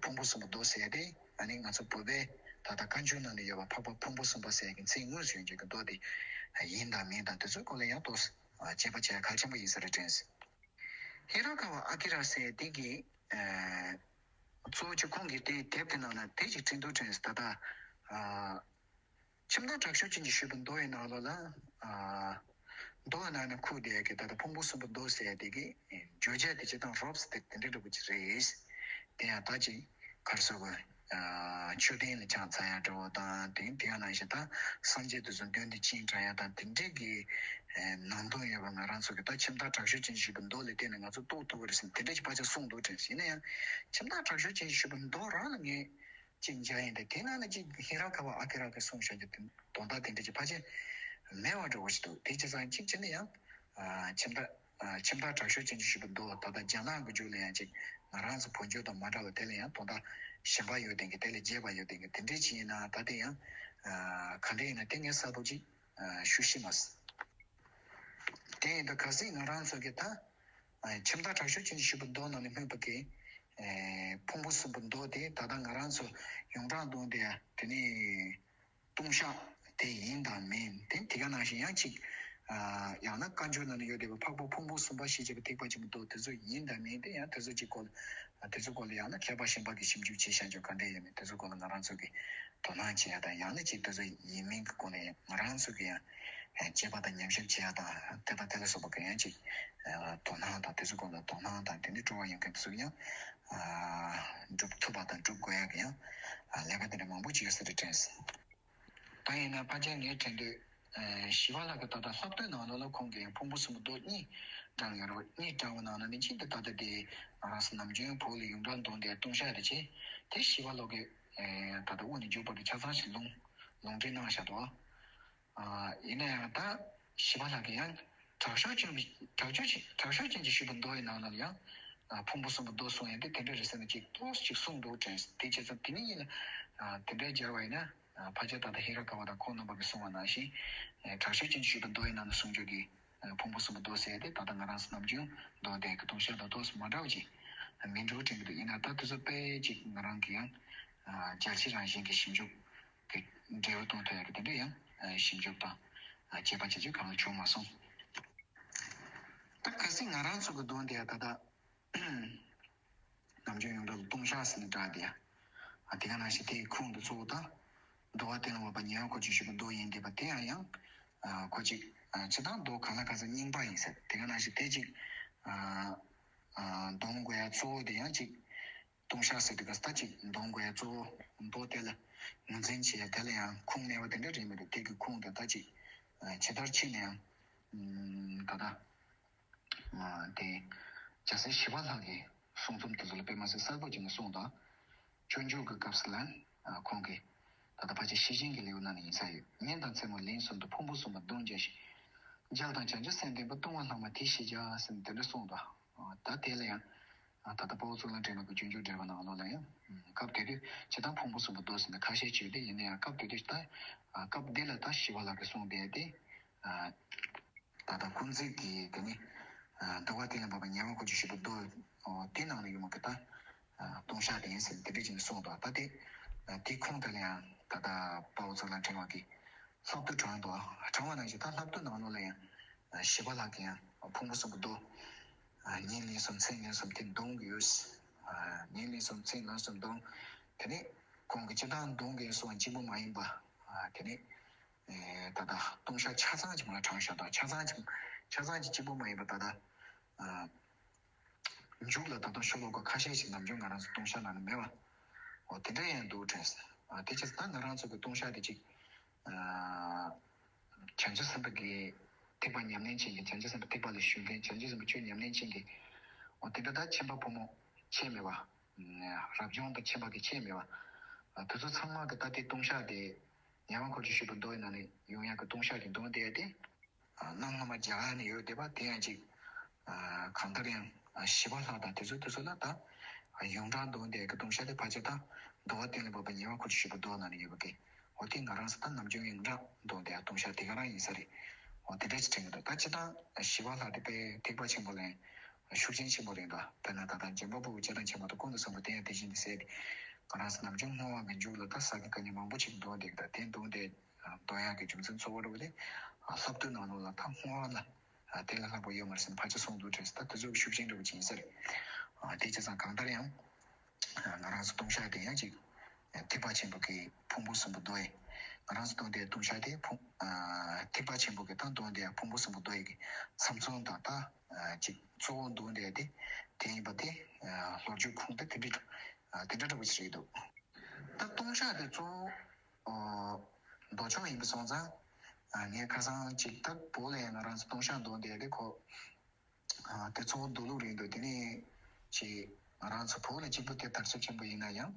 ཕུང་པོ་གསུམ་པོ་མདོ་ཟེར་ཏེ། ཨ་ནི་ང་ཚོ་བོད་པའི་ད་ལྟ་བཀའ་འགྱུར་ནང་ན་ཡོད་པ་འཕགས་པ་ཕུང་པོ་གསུམ་པ་ཟེར་གྱི་མཚན་དངོས་སུ་ཡོད་མཁན་གྱི་མདོ་དེ་ཡིན་དང་མིན་དང་དེ་ཚོའི་སྐོར་ལ་ཡང་ཏོག་ཙམ་དཔྱད་པ་བྱས་གལ་ཆེན་པོ་ཡིན་ས་རེད་དྲན་སོང་། ཧེ་ར་ཀ་བ་ཨ་ཀི་ར་ཟེར་དེ་གི་གཙོ་བོ་ཆེ་ཁོང་གི་དེ་དེབ་དེ་ནང་ན་དེ་ཅིག་བྲིས་འདུག་དྲན་སོང་། ད་ལྟ་ ཁྱིམ་བདག་དྲག་ཤུལ་ཅན་གྱིས་ཞུས་པའི་མདོ་ཡི་ནང་ལོགས་ལ། ཨ། མདོ་ནང་ནས་ཁུངས་དེ་གི་ད་ལྟ་ཕུང་པོ་གསུམ་པོ་མདོ་ཟེར་དེ་གི་བརྗོད་བྱ་དེ་སྤྱིར་བཏང་རོབ་ཙམ་དེ་དེ་འདྲ་འདྲ་པོ་ཅིག་རེད། དེ་ཡང་ད་ཅིག་ག་རེ་ཟེར་དགོས། ཨ། མཆོད་རྟེན་ལ་ཆང་འཚལ་ཡ་འདྲ་བོ་དང་དེ་དེ་ཡང་ནང་བཞིན་ད་སངས་རྒྱས་དེ་ཚོ་མདུན་དུ་སྤྱན་དྲངས་ཡ་དང་དེ་འདྲའི་གི་ནང་དོན་ཡོད་པ། ང་རང་ཚོ་གི་ད་ཁྱིམ་བདག་དྲག་ཤུལ་ཅན་གྱིས་ཞུས་པའི་མདོ་ལ་བརྟེན་ནས་ང་ཚོ་རྟོགས་ཐུབ་ཀྱི་རེད་ཟེར་ནས་དེ་འདྲ་ཅིག་ཕལ་ཆེར་གསུངས་འདུག་དྲན། ཡིན་ན་ཡང་ཁྱིམ་བདག་དྲག་ཤུལ་ཅན་གྱིས་ཞུས་པའི་མདོ་རང་ལ་ངས་ཅིག་མཇལ་ཡིན་ཏེ། དེ་ནང་ནས་ཅིག་ཧེ་ར་ཀ་བ་ཨ་ཀི་ར་གིས་གསུངས་བཞག་རྒྱུ་དེ་དོན་དག་དེ་འདྲ་ཅིག་ཕལ་ཆེར་མེད་པ་འདྲ་བོ་ཞིག་འདུག་དེ་བྱས་ཙང་གཅིག་བྱས་ན་ཡང་། ཨ། ཁྱིམ་བདག་ཨ། ཁྱིམ་བདག་དྲག་ཤུལ་ཅན་གྱིས་ཞུས་པའི་མདོ་ད་ལྟ་རྒྱ་ནག་གི་མཇུག་ལ་ཡང་ཅིག་ང་རང་ཚོ་བོད་མཇུག་དང་མ་འདྲ་བ། དེ་ལ་ཡང་དོན་དག་གཞན་པ་ཡོད་དེ་གི་དེ་ལས་རྒྱས་པ་ཡོད་དེ་གི་དེ་འདྲ་ཅིག་ཡིན་ན་ད་དེ་ཡང་། ཨ། ག་འདྲ་ཡིན་ན་དེ་ངས་གསལ་པོ་ཅིག་ཨ། ཞུ་ཤེས་མ་སོང་། དེ་ཡིན་ད་གལ་སྲིད་ང་རང་ཚོ་གི་ད། ཨ། ཁྱིམ་བདག་དྲག་ཤུལ་ཅན་གྱིས་ཞུས་པའི་མདོ་ནང་ནས་སྨོས་པ་གི། ཨ། ཕུང་པོ་གསུམ་པོ་མདོ་དེ་ད་ལྟ་ང་རང་ཚོ་ཡོངས་གྲགས་མདོ་དེ་དེ་ནི་ལྟུང་བཤགས་དེ་ཡིན་དང་མིན་དེ་དེ་ག་ནང་བཞིན་ཡང་ཅིག་ཨ། ཡང་ན་བཀའ་འགྱུར་ནང་ན་ཡོད་བསྡད་པའི་འཕགས་པ་ཕུང་པོ་གསུམ་པ་ཞེས་བྱ་བའི་ཐེག་པ་ཆེན་པོའི་མདོ་དེ་ཚོ་ཡིན་དང་མིན་དེ་ཡང་དེ་ཚོ་ཅིག་སྐོར། ཨ། དེ་ཚོའི་སྐོར་ལ་ཡང་ན་མཁས་པ་གཞན་པ་གིས་ཞིབ་འཇུག་བྱས་བཞག་ཆོག་ག་འདྲ་ཡོད་མེད་དེ་ཚོའི་སྐོར་ལ་ང་རང་ཚོ་གིས་དོ་སྣང་བྱེད་ཡ་དང་། ཡང་ན་ཅིག་དེ་ཚོ་ཡིན་མིན་གྱི་སྐོར་ལ་ཡང་ང་རང་ཚོ་གིས་ཡང་དཔྱད་པ་དང་ཉམས་ཞིབ་བྱེད་ཡ་དང་དེ་དང་དེ་ལ་སོགས་པ་གི་ཡང་ཅིག་ཨ། དོ་སྣང་དང་དེ་ཚོའི་སྐོར་ལ་དོ་སྣང་དང་དེ་འདྲའི་སྤྲོ་བ་ཡོད་མཁན་དེ་ཚོ་ཡང་། ཨ། སྒྲུབ་ཐུབ་པ་དང་སྒྲུབ་དགོས་ཡ་གི་ཡང་། ཨ། ལས་ཀ་དེ་འདྲ་མང་པོ་ཅིག་ཡོད་ས་རེད་དྲན། ད་ཡིན་ན་ཕལ་ཆེར་ངས་དྲན་དུས། ཨ། ཞི་བ་ལྷ་གི་ད་ལྟ་བསླབ་བཏུས་ནང་ལོགས་ལ་ཁོང་གིས་ཕུང་པོ་གསུམ་པོ་མདོ་གཉིས་དྲངས་ཡོད་རེད། གཉིས་དྲངས་པ་ནང་ན་ནི་གཅིག་དེ་ད་ལྟ་དེ་ང་རང་ཚོ་ནམ་རྒྱུན་བོད་ལ་ཡོངས་གྲགས་འདོན་དེ་ལྟུང་བཤགས་དེ་བྱས། དེ་ཞི་བ་ལྷ་གིས། ཨ། ད་ལྟ་དབུ་ནས་མཇུག་བར་དུ་ཆ་ཚང་ཞིག་ལུང་ལུང་འདྲེན་གནང་བཞག་འདུག་ཨ། ཡིན་ན་ཡང་ད་ཞི་བ་ལྷ་གིས་ཡང་དྲག་ཤུལ་ཅན་དྲག་ཤུལ་ཅན་དྲག་ཤུལ་ཅན་གྱིས་ཞུས་པའི་མདོ་ཡི་ནང་ན་ཡང་། ཨ། ཕུང་པོ་གསུམ་པོ་མདོ་གསུང་ཡ་དེ་དེ་འདྲ་རེད་ཟེར་ནས་ཅིག་ཏོག་ཙམ་ཅིག་གསུངས་འདུག་དྲན། དེ་བྱས་ཙང་དེ་གཉིས་གཉིས་ལ། ཨ། དེ་འདྲའི་སྦྱར་བ་ཡིན་ན། ཨ། ཕལ་ཆེར་ད་ལྟ་ཧེ་ར་ཀ་བ་དང་ཁོང་རྣམ་པ་གིས་གསུངས་པ་ནང་བཞིན། ཨ། དྲག་ཤུལ་ཅན་གྱིས་ཞུས་པའི་མདོ་ཡི་ནང་ན་གསུང་རྒྱུ་གི། ཨ། ཕུང་པོ་གསུམ་པོ་མདོ་ཟེར་ཡ་དེ་ད་ལྟ་ང་རང་ཚོ་ནམ་རྒྱུན་འདོན་དེ་གི་ལྟུང་བཤགས་དང་ཏོག་ཙམ་མ་འདྲ་བ་ཅིག་མིན་འགྲོ་དྲན་གི་འདུག་ཡིན་ན་ད་དེ་ཚོ་དཔེ་ཅིག་ང་རང་གིས་ཡང་། ཨ། རྒྱལ་སྤྱི་རང་བཞིན་གྱི་ཞིབ་འཇུག་གི་འབྲས་བུ་གཏོང་ཐུབ་ཡ་གི་དེ་འདྲ་ཡང་། ཨ། ཞིབ་འཇུག་དང་། ཨ། དཔྱད་པ་བྱེད་རྒྱུ་གང་ལ་བྱུང་མ་སོང་། ད་གལ་སྲིད་ང་རང་ཚོ་གི་འདོན་དེ་ཡ་ད་ལྟ་ནམ་རྒྱུན་ཡོངས་གྲགས་ལ་ལྟུང་བཤགས་ཟེར་ནས་གྲགས་དེ་ཡ། ཨ། དེ་ག་ནང་བཞིན་དེའི་ཁུངས་དེ་གཙོ་བོ་ད་འདུལ་བ་གཏན་ལ་དབབ་པ་ཉེ་བར་མཁོ་ཆོད་ཞུས་པའི་མདོ་ཡིན་བསྡད་པ་དེ་ཡང་ཡང་། ཨ། ཁོ་ཅིག་ཨ། སྤྱིར་བཏང་མདོ་གང་ལ་གང་འཚམ་རྙིང་པ་ཡིན་ཟེར། དེ་ག་ནང་བཞིན་དེ་ཅིག་ཨ། ཨ། འདོན་དགོས་ཡ་གཙོ་བོ་དེ་ཡང་ཅིག་ལྟུང་བཤགས་ཟེར་དུས་ག་ས་ད་ཅིག་འདོན་དགོས་ཡ་གཙོ་བོ་མདོ་དེ་ལ་ངོས་འཛིན་བྱེད་ཡ་དེ་ལ་ཡང་ཁུངས་མེད་པ་དེ་འདྲ་རེད་མི་འདུག་དེ་གི་ཁུངས་དེ་ད་ཅིག་ཨ། ཇི་ལྟར་ཕྱིན་ན་ཡང་། ཨ། ད་ལྟ། ཨ། དེ་རྒྱལ་སྲས་ཞི་བ་ལྷ་གི་གསུང་རྩོམ་དེ་ཚོ་ལ་དཔེ་མ་སྲིད་གསལ་པོ་བྱས་ནས་གསུངས་དང་། སྤྱོད་འཇུག་གི་སྐབས་སུ་ལ། ཨ། ཁོང་གིས་ད་ལྟ་ཕལ་ཆེར་ཤེར་ཕྱིན་གྱི་ལེའུ་ནང་ན་ཡིན་ས་ཡོད། ཉིན་དང་མཚན་མོ་ལན་གསུམ་དུ་ཕུང་པོ་གསུམ་པོ་འདོན་བྱ་ཞིང་། རྒྱལ་དང་བྱང་ཆུབ་སེམས་ལྡན་པ། ལྟུང་བ་ལྷག་མ་དེ་ཞི་བྱ་ཟེར་ནས་དེ་འདྲ་གསུངས་དང་། ཨ། ད་དེ་ལ་ཡང་། ཨ། ད་ལྟ་དཔའ་བོ་གཙུག་ལག་ཕྲེང་བ་གི་སྤྱོད་འཇུག་འགྲེལ་པ་ནང་ལོགས་ལ་ཡང་། ཨ། སྐབས་དེ་དུས་སྤྱིར་བཏང་ཕུང་པོ་གསུམ་པོ་མདོ་ཟེར་ནས་ཁ་ཤས་ཅིག་ཡོད་དེ། ཡིན་ན་ཡང་སྐབས་དེ་དུས་ད། ཨ། སྐབས་འདི་ལ་ད་ཞི་བ་ལྷ་གིས་གསུངས་པའི་དེ། ཨ། ད་ལྟ་ཀུན་གཟིགས་ཀྱི་དེ་ནི། ཨ། འདུལ་བ་གཏན་ལ་དབབ་པ་ཉེ་བར་མཁོ་ཆོད་ཞུས་པའི་མདོ། ཨོ། དེ་ནང་ལ་ཡོད་མ་གི་ད། ཨ། ལྟུང་བཤགས་དེ་ཡིན་ཟེར་དེ་འདྲ་བྱས་ནས་གསུངས་འདུག་ད་དེ། ཨ། དེའི་ཁུངས་དེ་ལ་ཡང་ད་ལྟ་དཔའ་བོ་གཙུག་ལག་ཕྲེང་བ་གིས་བསླབ་བཏུས་དྲངས་འདུག་དྲངས་པ་ནང་བཞིན་ད་བསླབ་བཏུས་ནང་ལོགས་ལ་ཡང་། ཨ། ཞི་བ་ལྷ་གིས་ཡང་ཕུང་པོ་གསུམ་པོ་མདོ། ཨ། ཉིན་ལན་གསུམ་མཚན་ལན་གསུམ་དེ་འདོན་དགོས། ཨ། ཉིན་ལན་གསུམ་མཚན་ལན་གསུམ་འདོན། དེ་ནས་ཁོང་གིས་སྤྱིར་བཏང་འདོན་དགོས་སོགས་གཅིག་པུ་མ་ཡིན་པ། ཨ། དེ་ནས། ཨེ། ད་ལྟ་ལྟུང་བཤགས་ཆ་ཚང་གཅིག་མ་དྲངས་བཞག་དང་། ཆ་ཚང་གཅིག་ཆ་ཚང་གཅིག་གཅིག་པུ་མ་ཡིན་པ་ད་ལྟ། ཨ། མཇུག་ལ་ད་དུང་ཤོ་ལོ་ཀ་ཁ་ཤས་ཤིག་ནམ་རྒྱུན་ང་རང་ཚོ་ལྟུང་བཤགས་ནང་ན་མེད་པ། འོ། དེ་འདྲ་ཡང་འདུག་དྲན། ཨ། དེ་བྱས་ཙང་ད་ང་རང་ཚོ་གི་ལྟུང་བཤགས་དེ་ཅིག་ཨ། བྱང་ཆུབ་སེམས་དཔའ་གི་ཐེག་པ་ཉམས་ལེན་བྱེད་མཁན། བྱང་ཆུབ་སེམས་དཔའ་ཐེག་པ་ལ་ཞུགས་མཁན། བྱང་ཆུབ་སེམས་དཔའ་ཆོས་ཉམས་ལེན་བྱེད་མཁན། འོ། དེ་འདྲ་ད་ཁྱིམ་པ་ཕོ་མོ་ཁྱད་མེད་པ། རབ་བྱུང་དང་ཁྱིམ་པ་གི་ཁྱད་མེད་པ། ཨ། དེ་ཚོ་ཚང་མ་གི་ད་ལྟའི་ལྟུང་བཤགས་དེ། ཉེ་བར་མཁོ་ཆོད་ཞུས་པའི་མདོ་ཡི་ནང་ནས་ཡོང་ཡག་གི་ལྟུང་བཤགས་ཀྱི་འདོན་དེ་དེ། ཨ། གནའ་སྔ་མ་རྒྱ་གར་ནས་ཡོད་བསྡད་པ་དེ་ཡང་ཅིག་ཨ། གང་ལྟར་ཡང་། ཨ། ཞི་བ་ལྷ་དང་དེ་ཚོ་དེ་ཚོ་ལ་ད། ཨ། ཡོངས་གྲགས་འདོན་དེ་གི་ལྟུང་བཤགས་དེ་ཕལ་ཆེར་ད་འདུལ་བ་གཏན་ལ་དབབ་པ་ཉེ་བར་མཁོ་ཆོད་ཞུས་པའི་མདོ་ནང་ནས་ཡོད་པ་གི། འོ། དེ་ང་རང་ཚོ་ད་ནམ་རྒྱུན་ཡོངས་གྲགས་འདོན་དེ་ལྟུང་བཤགས་དེ་ག་རང་ཡིན་ས་རེད། འོ། དེ་འདྲ་ཅིག་དྲན་གི་འདུག་ད་སྤྱིར་བཏང་ཞི་བ་ལྷ་དེ་དཔེ་ཐེག་པ་ཆེན་པོ་ལ་ཡང་ཤུགས་རྐྱེན་ཆེན་པོ་རེད་འདུག་དཔེར་ན་ད་ལྟ་འཇམ་དཔལ་དཔའ་བོས་སྤྱིར་བཏང་ཆེན་པོ་དང་ཀུན་ཏུ་བཟང་པོ་དེ་ཡང་དེ་བཞིན་དུ་ཟེར་ཏེ། ང་རང་ཚོ་ནམ་རྒྱུན་བསྔོ་བ་གི་མཇུག་ལ་ད་ས་དགེ་བཀའ་རྙིང་མང་པོ་ཅིག་འདོན་བསྡད་ཀྱི། ད་དེ་འདོན་དེ་འདོན་ཡག་གི་རྒྱུ་མཚན་གཙོ་བོ་འདྲ་བོ་དེ། ཨ། བསླབ་བཏུས་ནང་ལོགས་ལ་ད་བསྔོ་བ་ལ། ཨ། དེ་ལས་ལྷག་པ་ཡོད་མ་རེད་ཟེར་ནས་ཕལ་ཆེར་གསུངས་འདུག་དྲན། ད་དེ་ཚོ་གི་ཤུགས་རྐྱེན་འདྲ་བོ་ཅིག་ཡིན་ས་རེད། ཨ། དེ་བྱས་ཙང་གང་ལྟར་ཡང་། ཨ། ང་རང་ཚོ་ལྟུང་བཤགས་དེ་ཡང་ཅིག་ཐེག་པ་ཆེན་པོ་གི་ཕུང་པོ་གསུམ་པོ་མདོ་ཡི་ ང་རང་ཚོ་འདོན་དེ་ལྟུང་བཤགས་དེ་ཕུང་ཨ་ཐེག་པ་ཆེན་པོ་གི་ད་འདོན་དེ་ཕུང་པོ་གསུམ་པོ་འདོན་ཡི་གི་ཚབ་མཚོན་དང་ད་ཨ་ཅིག་གཙོ་བོ་འདོན་དེ་དེ་དེ་ཡིན་པ་དེ་ཨ་ལོ་རྒྱུས་ཁུངས་དེ་དེ་འདྲ་ཨ་དེ་འདྲ་འདྲ་པོ་ཞིག་རེད་འདུག་ད་ལྟུང་བཤགས་དེ་གཙོ་བོ་ཨ་མདོ་ཕྱོགས་ཡིན་པ་སོང་ཙང་ཨ་ངས་ཁ་སང་ཅིག་ད་བོད་ལ་ཡང་ང་རང་ཚོ་ལྟུང་བཤགས་འདོན་དེ་དེ་ཁོ། དེ་ཚོ་མདོ་ལུགས་རེད་འདུག་དེ་ནས་ཅིག་ང་རང་ཚོ་བོད་ལ་གཅིག་པུ་དེ་དར་ཁྱབ་ཆེན་པོ་ཡིན་ན་ཡང་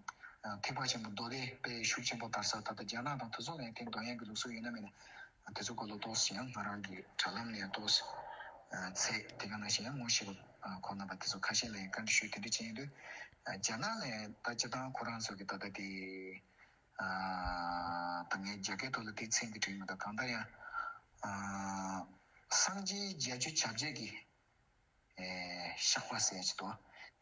ཐེག་པ་ཆེན་པོ་མདོ་སྡེ་དཔེ་ཤུགས་ཆེན་པོ་དར་ས་ད་ལྟ་རྒྱ་ནག་དང་དེ་ཚོ་ལ་ཡང་དེ་འདོན་ཡག་གི་ལུགས་སྲོལ་ཡོད་ན་མེད་ན་དེ་ཚོ་སྐོར་ལ་ཏོག་ཙམ་ཡང་ང་རང་གི་དྲ་ལམ་ནས་ཏོག་ཙམ་ཚད་དེ་ག་ནང་བཞིན་ཡང་ངོ་ཤེས་པ་ཁོང་རྣམ་པ་དེ་ཚོ་ཁ་ཤས་ལ་ཡང་བཀའ་འདྲི་ཞུས་དེ་འདྲ་བྱས་ཡིན་དུས་རྒྱ་ནག་ལ་ཡང་ད་སྤྱིར་བཏང་ཁོ་རང་ཚོ་གི་ད་ལྟ་དེ། ད་ངས་རྒྱ་སྐད་ཐོག་ལ་དེའི་མཚན་དེ་བྲིས་མི་འདུག་གང་ལྟར་ཡང་། སངས་རྒྱས་བརྒྱད་ཅུ་གྱ་བརྒྱད་ཀྱི་བཤགས་པ་ཟེར་ཅིག་འདུག་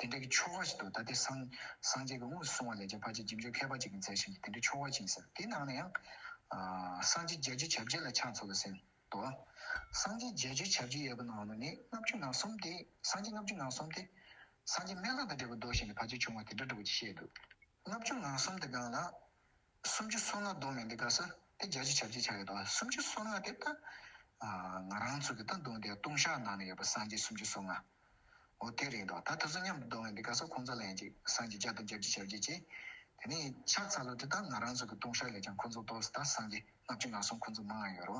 དེ་འདྲ་གི་ཆོ་ག་ཞིག་འདུག་ད་དེ་སངས་སངས་རྒྱས་ཀྱི་དངོས་སུ་གསུངས་པ་ལས་ཀྱང་ཕལ་ཆེར་རྗེས་འཇུག་མཁས་པ་ཅིག་གིས་མཛད་བཞིན་གྱི་དེ་འདྲའི་ཆོ་ག་ཅིག་ཡིན་ཟེར། དེའི་ནང་ནས་ཡང་། སངས་རྒྱས་བརྒྱད་ཅུ་གྱ་བརྒྱད་ལ་ཕྱག་འཚལ་ལོ་ཟེར་འདུག་སངས་རྒྱས་བརྒྱད་ཅུ་གྱ་བརྒྱད་ཡོད་པ་ནང་ལོགས་ནས་ལྔ་བཅུ་ང་གསུམ་དེ་སངས་རྒྱས་ལྔ་བཅུ་ང་གསུམ་དེ་སངས་རྒྱས་སྨན་བླ་དང་འབྲེལ་བའི་མདོ་ཞིག་ནས་ཕལ་ཆེར་བྱུང་བ་དེ་འདྲ་འདྲ་བོ་ཅིག་བཤད་འདུག་ལྔ་བཅུ་ང་གསུམ་དེ་སྒང་ལ་སུམ་ཅུ་སོ་ལྔ་བསྡོམས་ཡོང་དུས་སྐབས་སུ་དེ་བརྒྱད་ཅུ་གྱ་བརྒྱད་ཆགས་ཡོད་དོ། སུམ་ཅུ་སོ་ལྔ་དེ་ད་ང་རང་ཚོ་གི་ད་འདོན་དེ་ལྟུང་བཤགས་ནང་ན་ཡོད་པ་སངས་རྒྱས་སུམ་ཅུ་སོ་ལྔ། འོ་དེ་རེད་འདུག་ད་དེ་ཚོ་མཉམ་དུ་བསྡོམས་ཡོང་དུས་སྐབས་སུ་ཁོང་ཚོ་ལ་ཡང་ཅིག་སངས་རྒྱས་བརྒྱ་དང་བརྒྱད་ཅུ་གྱ་བརྒྱད་ཅེས། དེ་ནས་ཕྱག་འཚལ་ལོ་དེ་ད་ང་རང་ཚོ་གི་ལྟུང་བཤགས་ལས་ཀྱང་ཁོང་ཚོ་ཏོག་ཙམ་ད་སངས་རྒྱས་ལྔ་བཅུ་ང་གསུམ་ཁོང་ཚོ་མང་ང་ཡོད་རོ།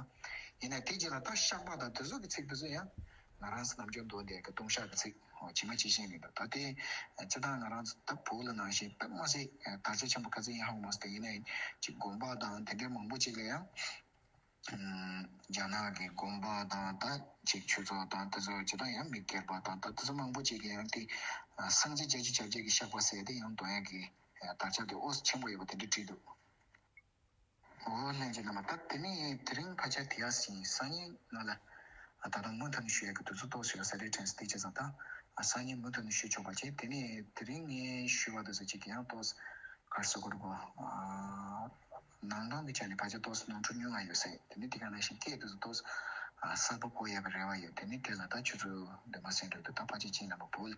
ཡིན་ནའི་དེ་རྗེས་ལ་ད་བཤགས་པ་དང་དེ་ཚོ་གི་ཚིག་དེ་ཚོ་ཡང་ང་རང་ཚོ་ནམ་རྒྱུན་འདོན་དེ་གི་ལྟུང་བཤགས་ཀྱི་ཚིག་ཇི་མ་ཇི་བཞིན་རེད་འདུག་ད་དེ་སྤྱིར་བཏང་ང་རང་ཚོ་ད་བོད་ལ་ནང་བཞིན་ད་མ་ཟད་དར་ཆ་ཆེན་པོ་ག་ཚོད་ཡིན་ཧ་གོ་མ་སོང་། དེ་ཡིན་ནའི་ཅིག་དགོན་པ་དང་དེ་འདྲའི་མང་པོ་ཅིག་ལ་ཡང་རྒྱ་ནག་གི་དགོན་པ་དང་ད་ཅིག་ཆོས་ཚོགས་དང་དེ་ཚོ་སྤྱིར་བཏང་ཡང་མི་སྒེར་པ་དང་ད་དེ་ཚོ་མང་པོ་ཅིག་གིས་ཡང་དེ་སངས་རྒྱས་བརྒྱད་ཅུ་གྱ་བརྒྱད་ཀྱི་བཤགས་པ་ཟེར་དེ་ཡང་འདོན་ཡག་གི་དར་ཆ་དེ་ཨོ་ཆེན་པོ་ཡོད་པ་དེ་འདྲ་བྲིས་འདུག་འོ་ལྷན་རྒྱས་རྣམ་པ། ད་དེ་ནས་དེ་རིང་ཕལ་ཆེར་དེ་ཡག་ཟིན་སང་ཉིན་ང་ལ་ད་དུང་མུ་མཐུད་ནས་ཞུ་ཡག་གི་དུས་ཚོད་ཏོག་ཙམ་ཡོད་ས་རེད་དྲན་སོང་། དེ་བྱས་ཙང་ད་སང་ཉིན་མུ་མཐུད་ནས་ཞུ་ཆོག་པ་བྱས། དེ་ནས་དེ་རིང་ངས་ཞུ་བ་དེ་ཚོ་གཅིག་གི་ཡང་ཏོག་ཙམ་ག་རེ་ཟེར་དགོས་རེད་གོ། ནང་དོན་གྱི་ཆ་ནས་ཕལ་ཆེར་ཏོག་ཙམ་ནོར་འཁྲུལ་ཉུང་ང་ཡོད་ས་རེད། དེ་ནས་དེ་ག་ནང་བཞིན་སྐད་དེ་ཚོ་ཏོག་ཙམ་གསལ་པོ་གོ་ཡག་གི་རེ་བ་ཡོད། དེ་ནས་དེ་ལ་ད་ཆུ་ཚོད་འདི་མ་ཟིན་འགྲོ་དུས་ད་ཕལ་ཆེར་ཁྱེད་རྣམ་པ་བོད་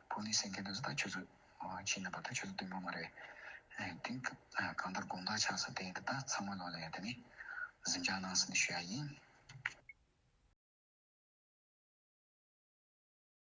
བོད་ནས་གསན་མཁན་དེ་ཚོ་ད་ཆུ་ཚོད། ཨ་ཕྱི་ནང་བར་ཐག་ཆུ་ཚོད་བདུན་པ་མ་རེད། ཨ་དེང་སྐབས་ཨ་གང་ལྟར་དགོང་དག་ཆགས་ས་དེ་ཡིན་ད་ཚང་མ་ལོག་ལ་ཡ་དེ་ནི་གཟིམ་འཇག་གནང་ཟེར་ནས་ཞུ་ཡ་ཡིན།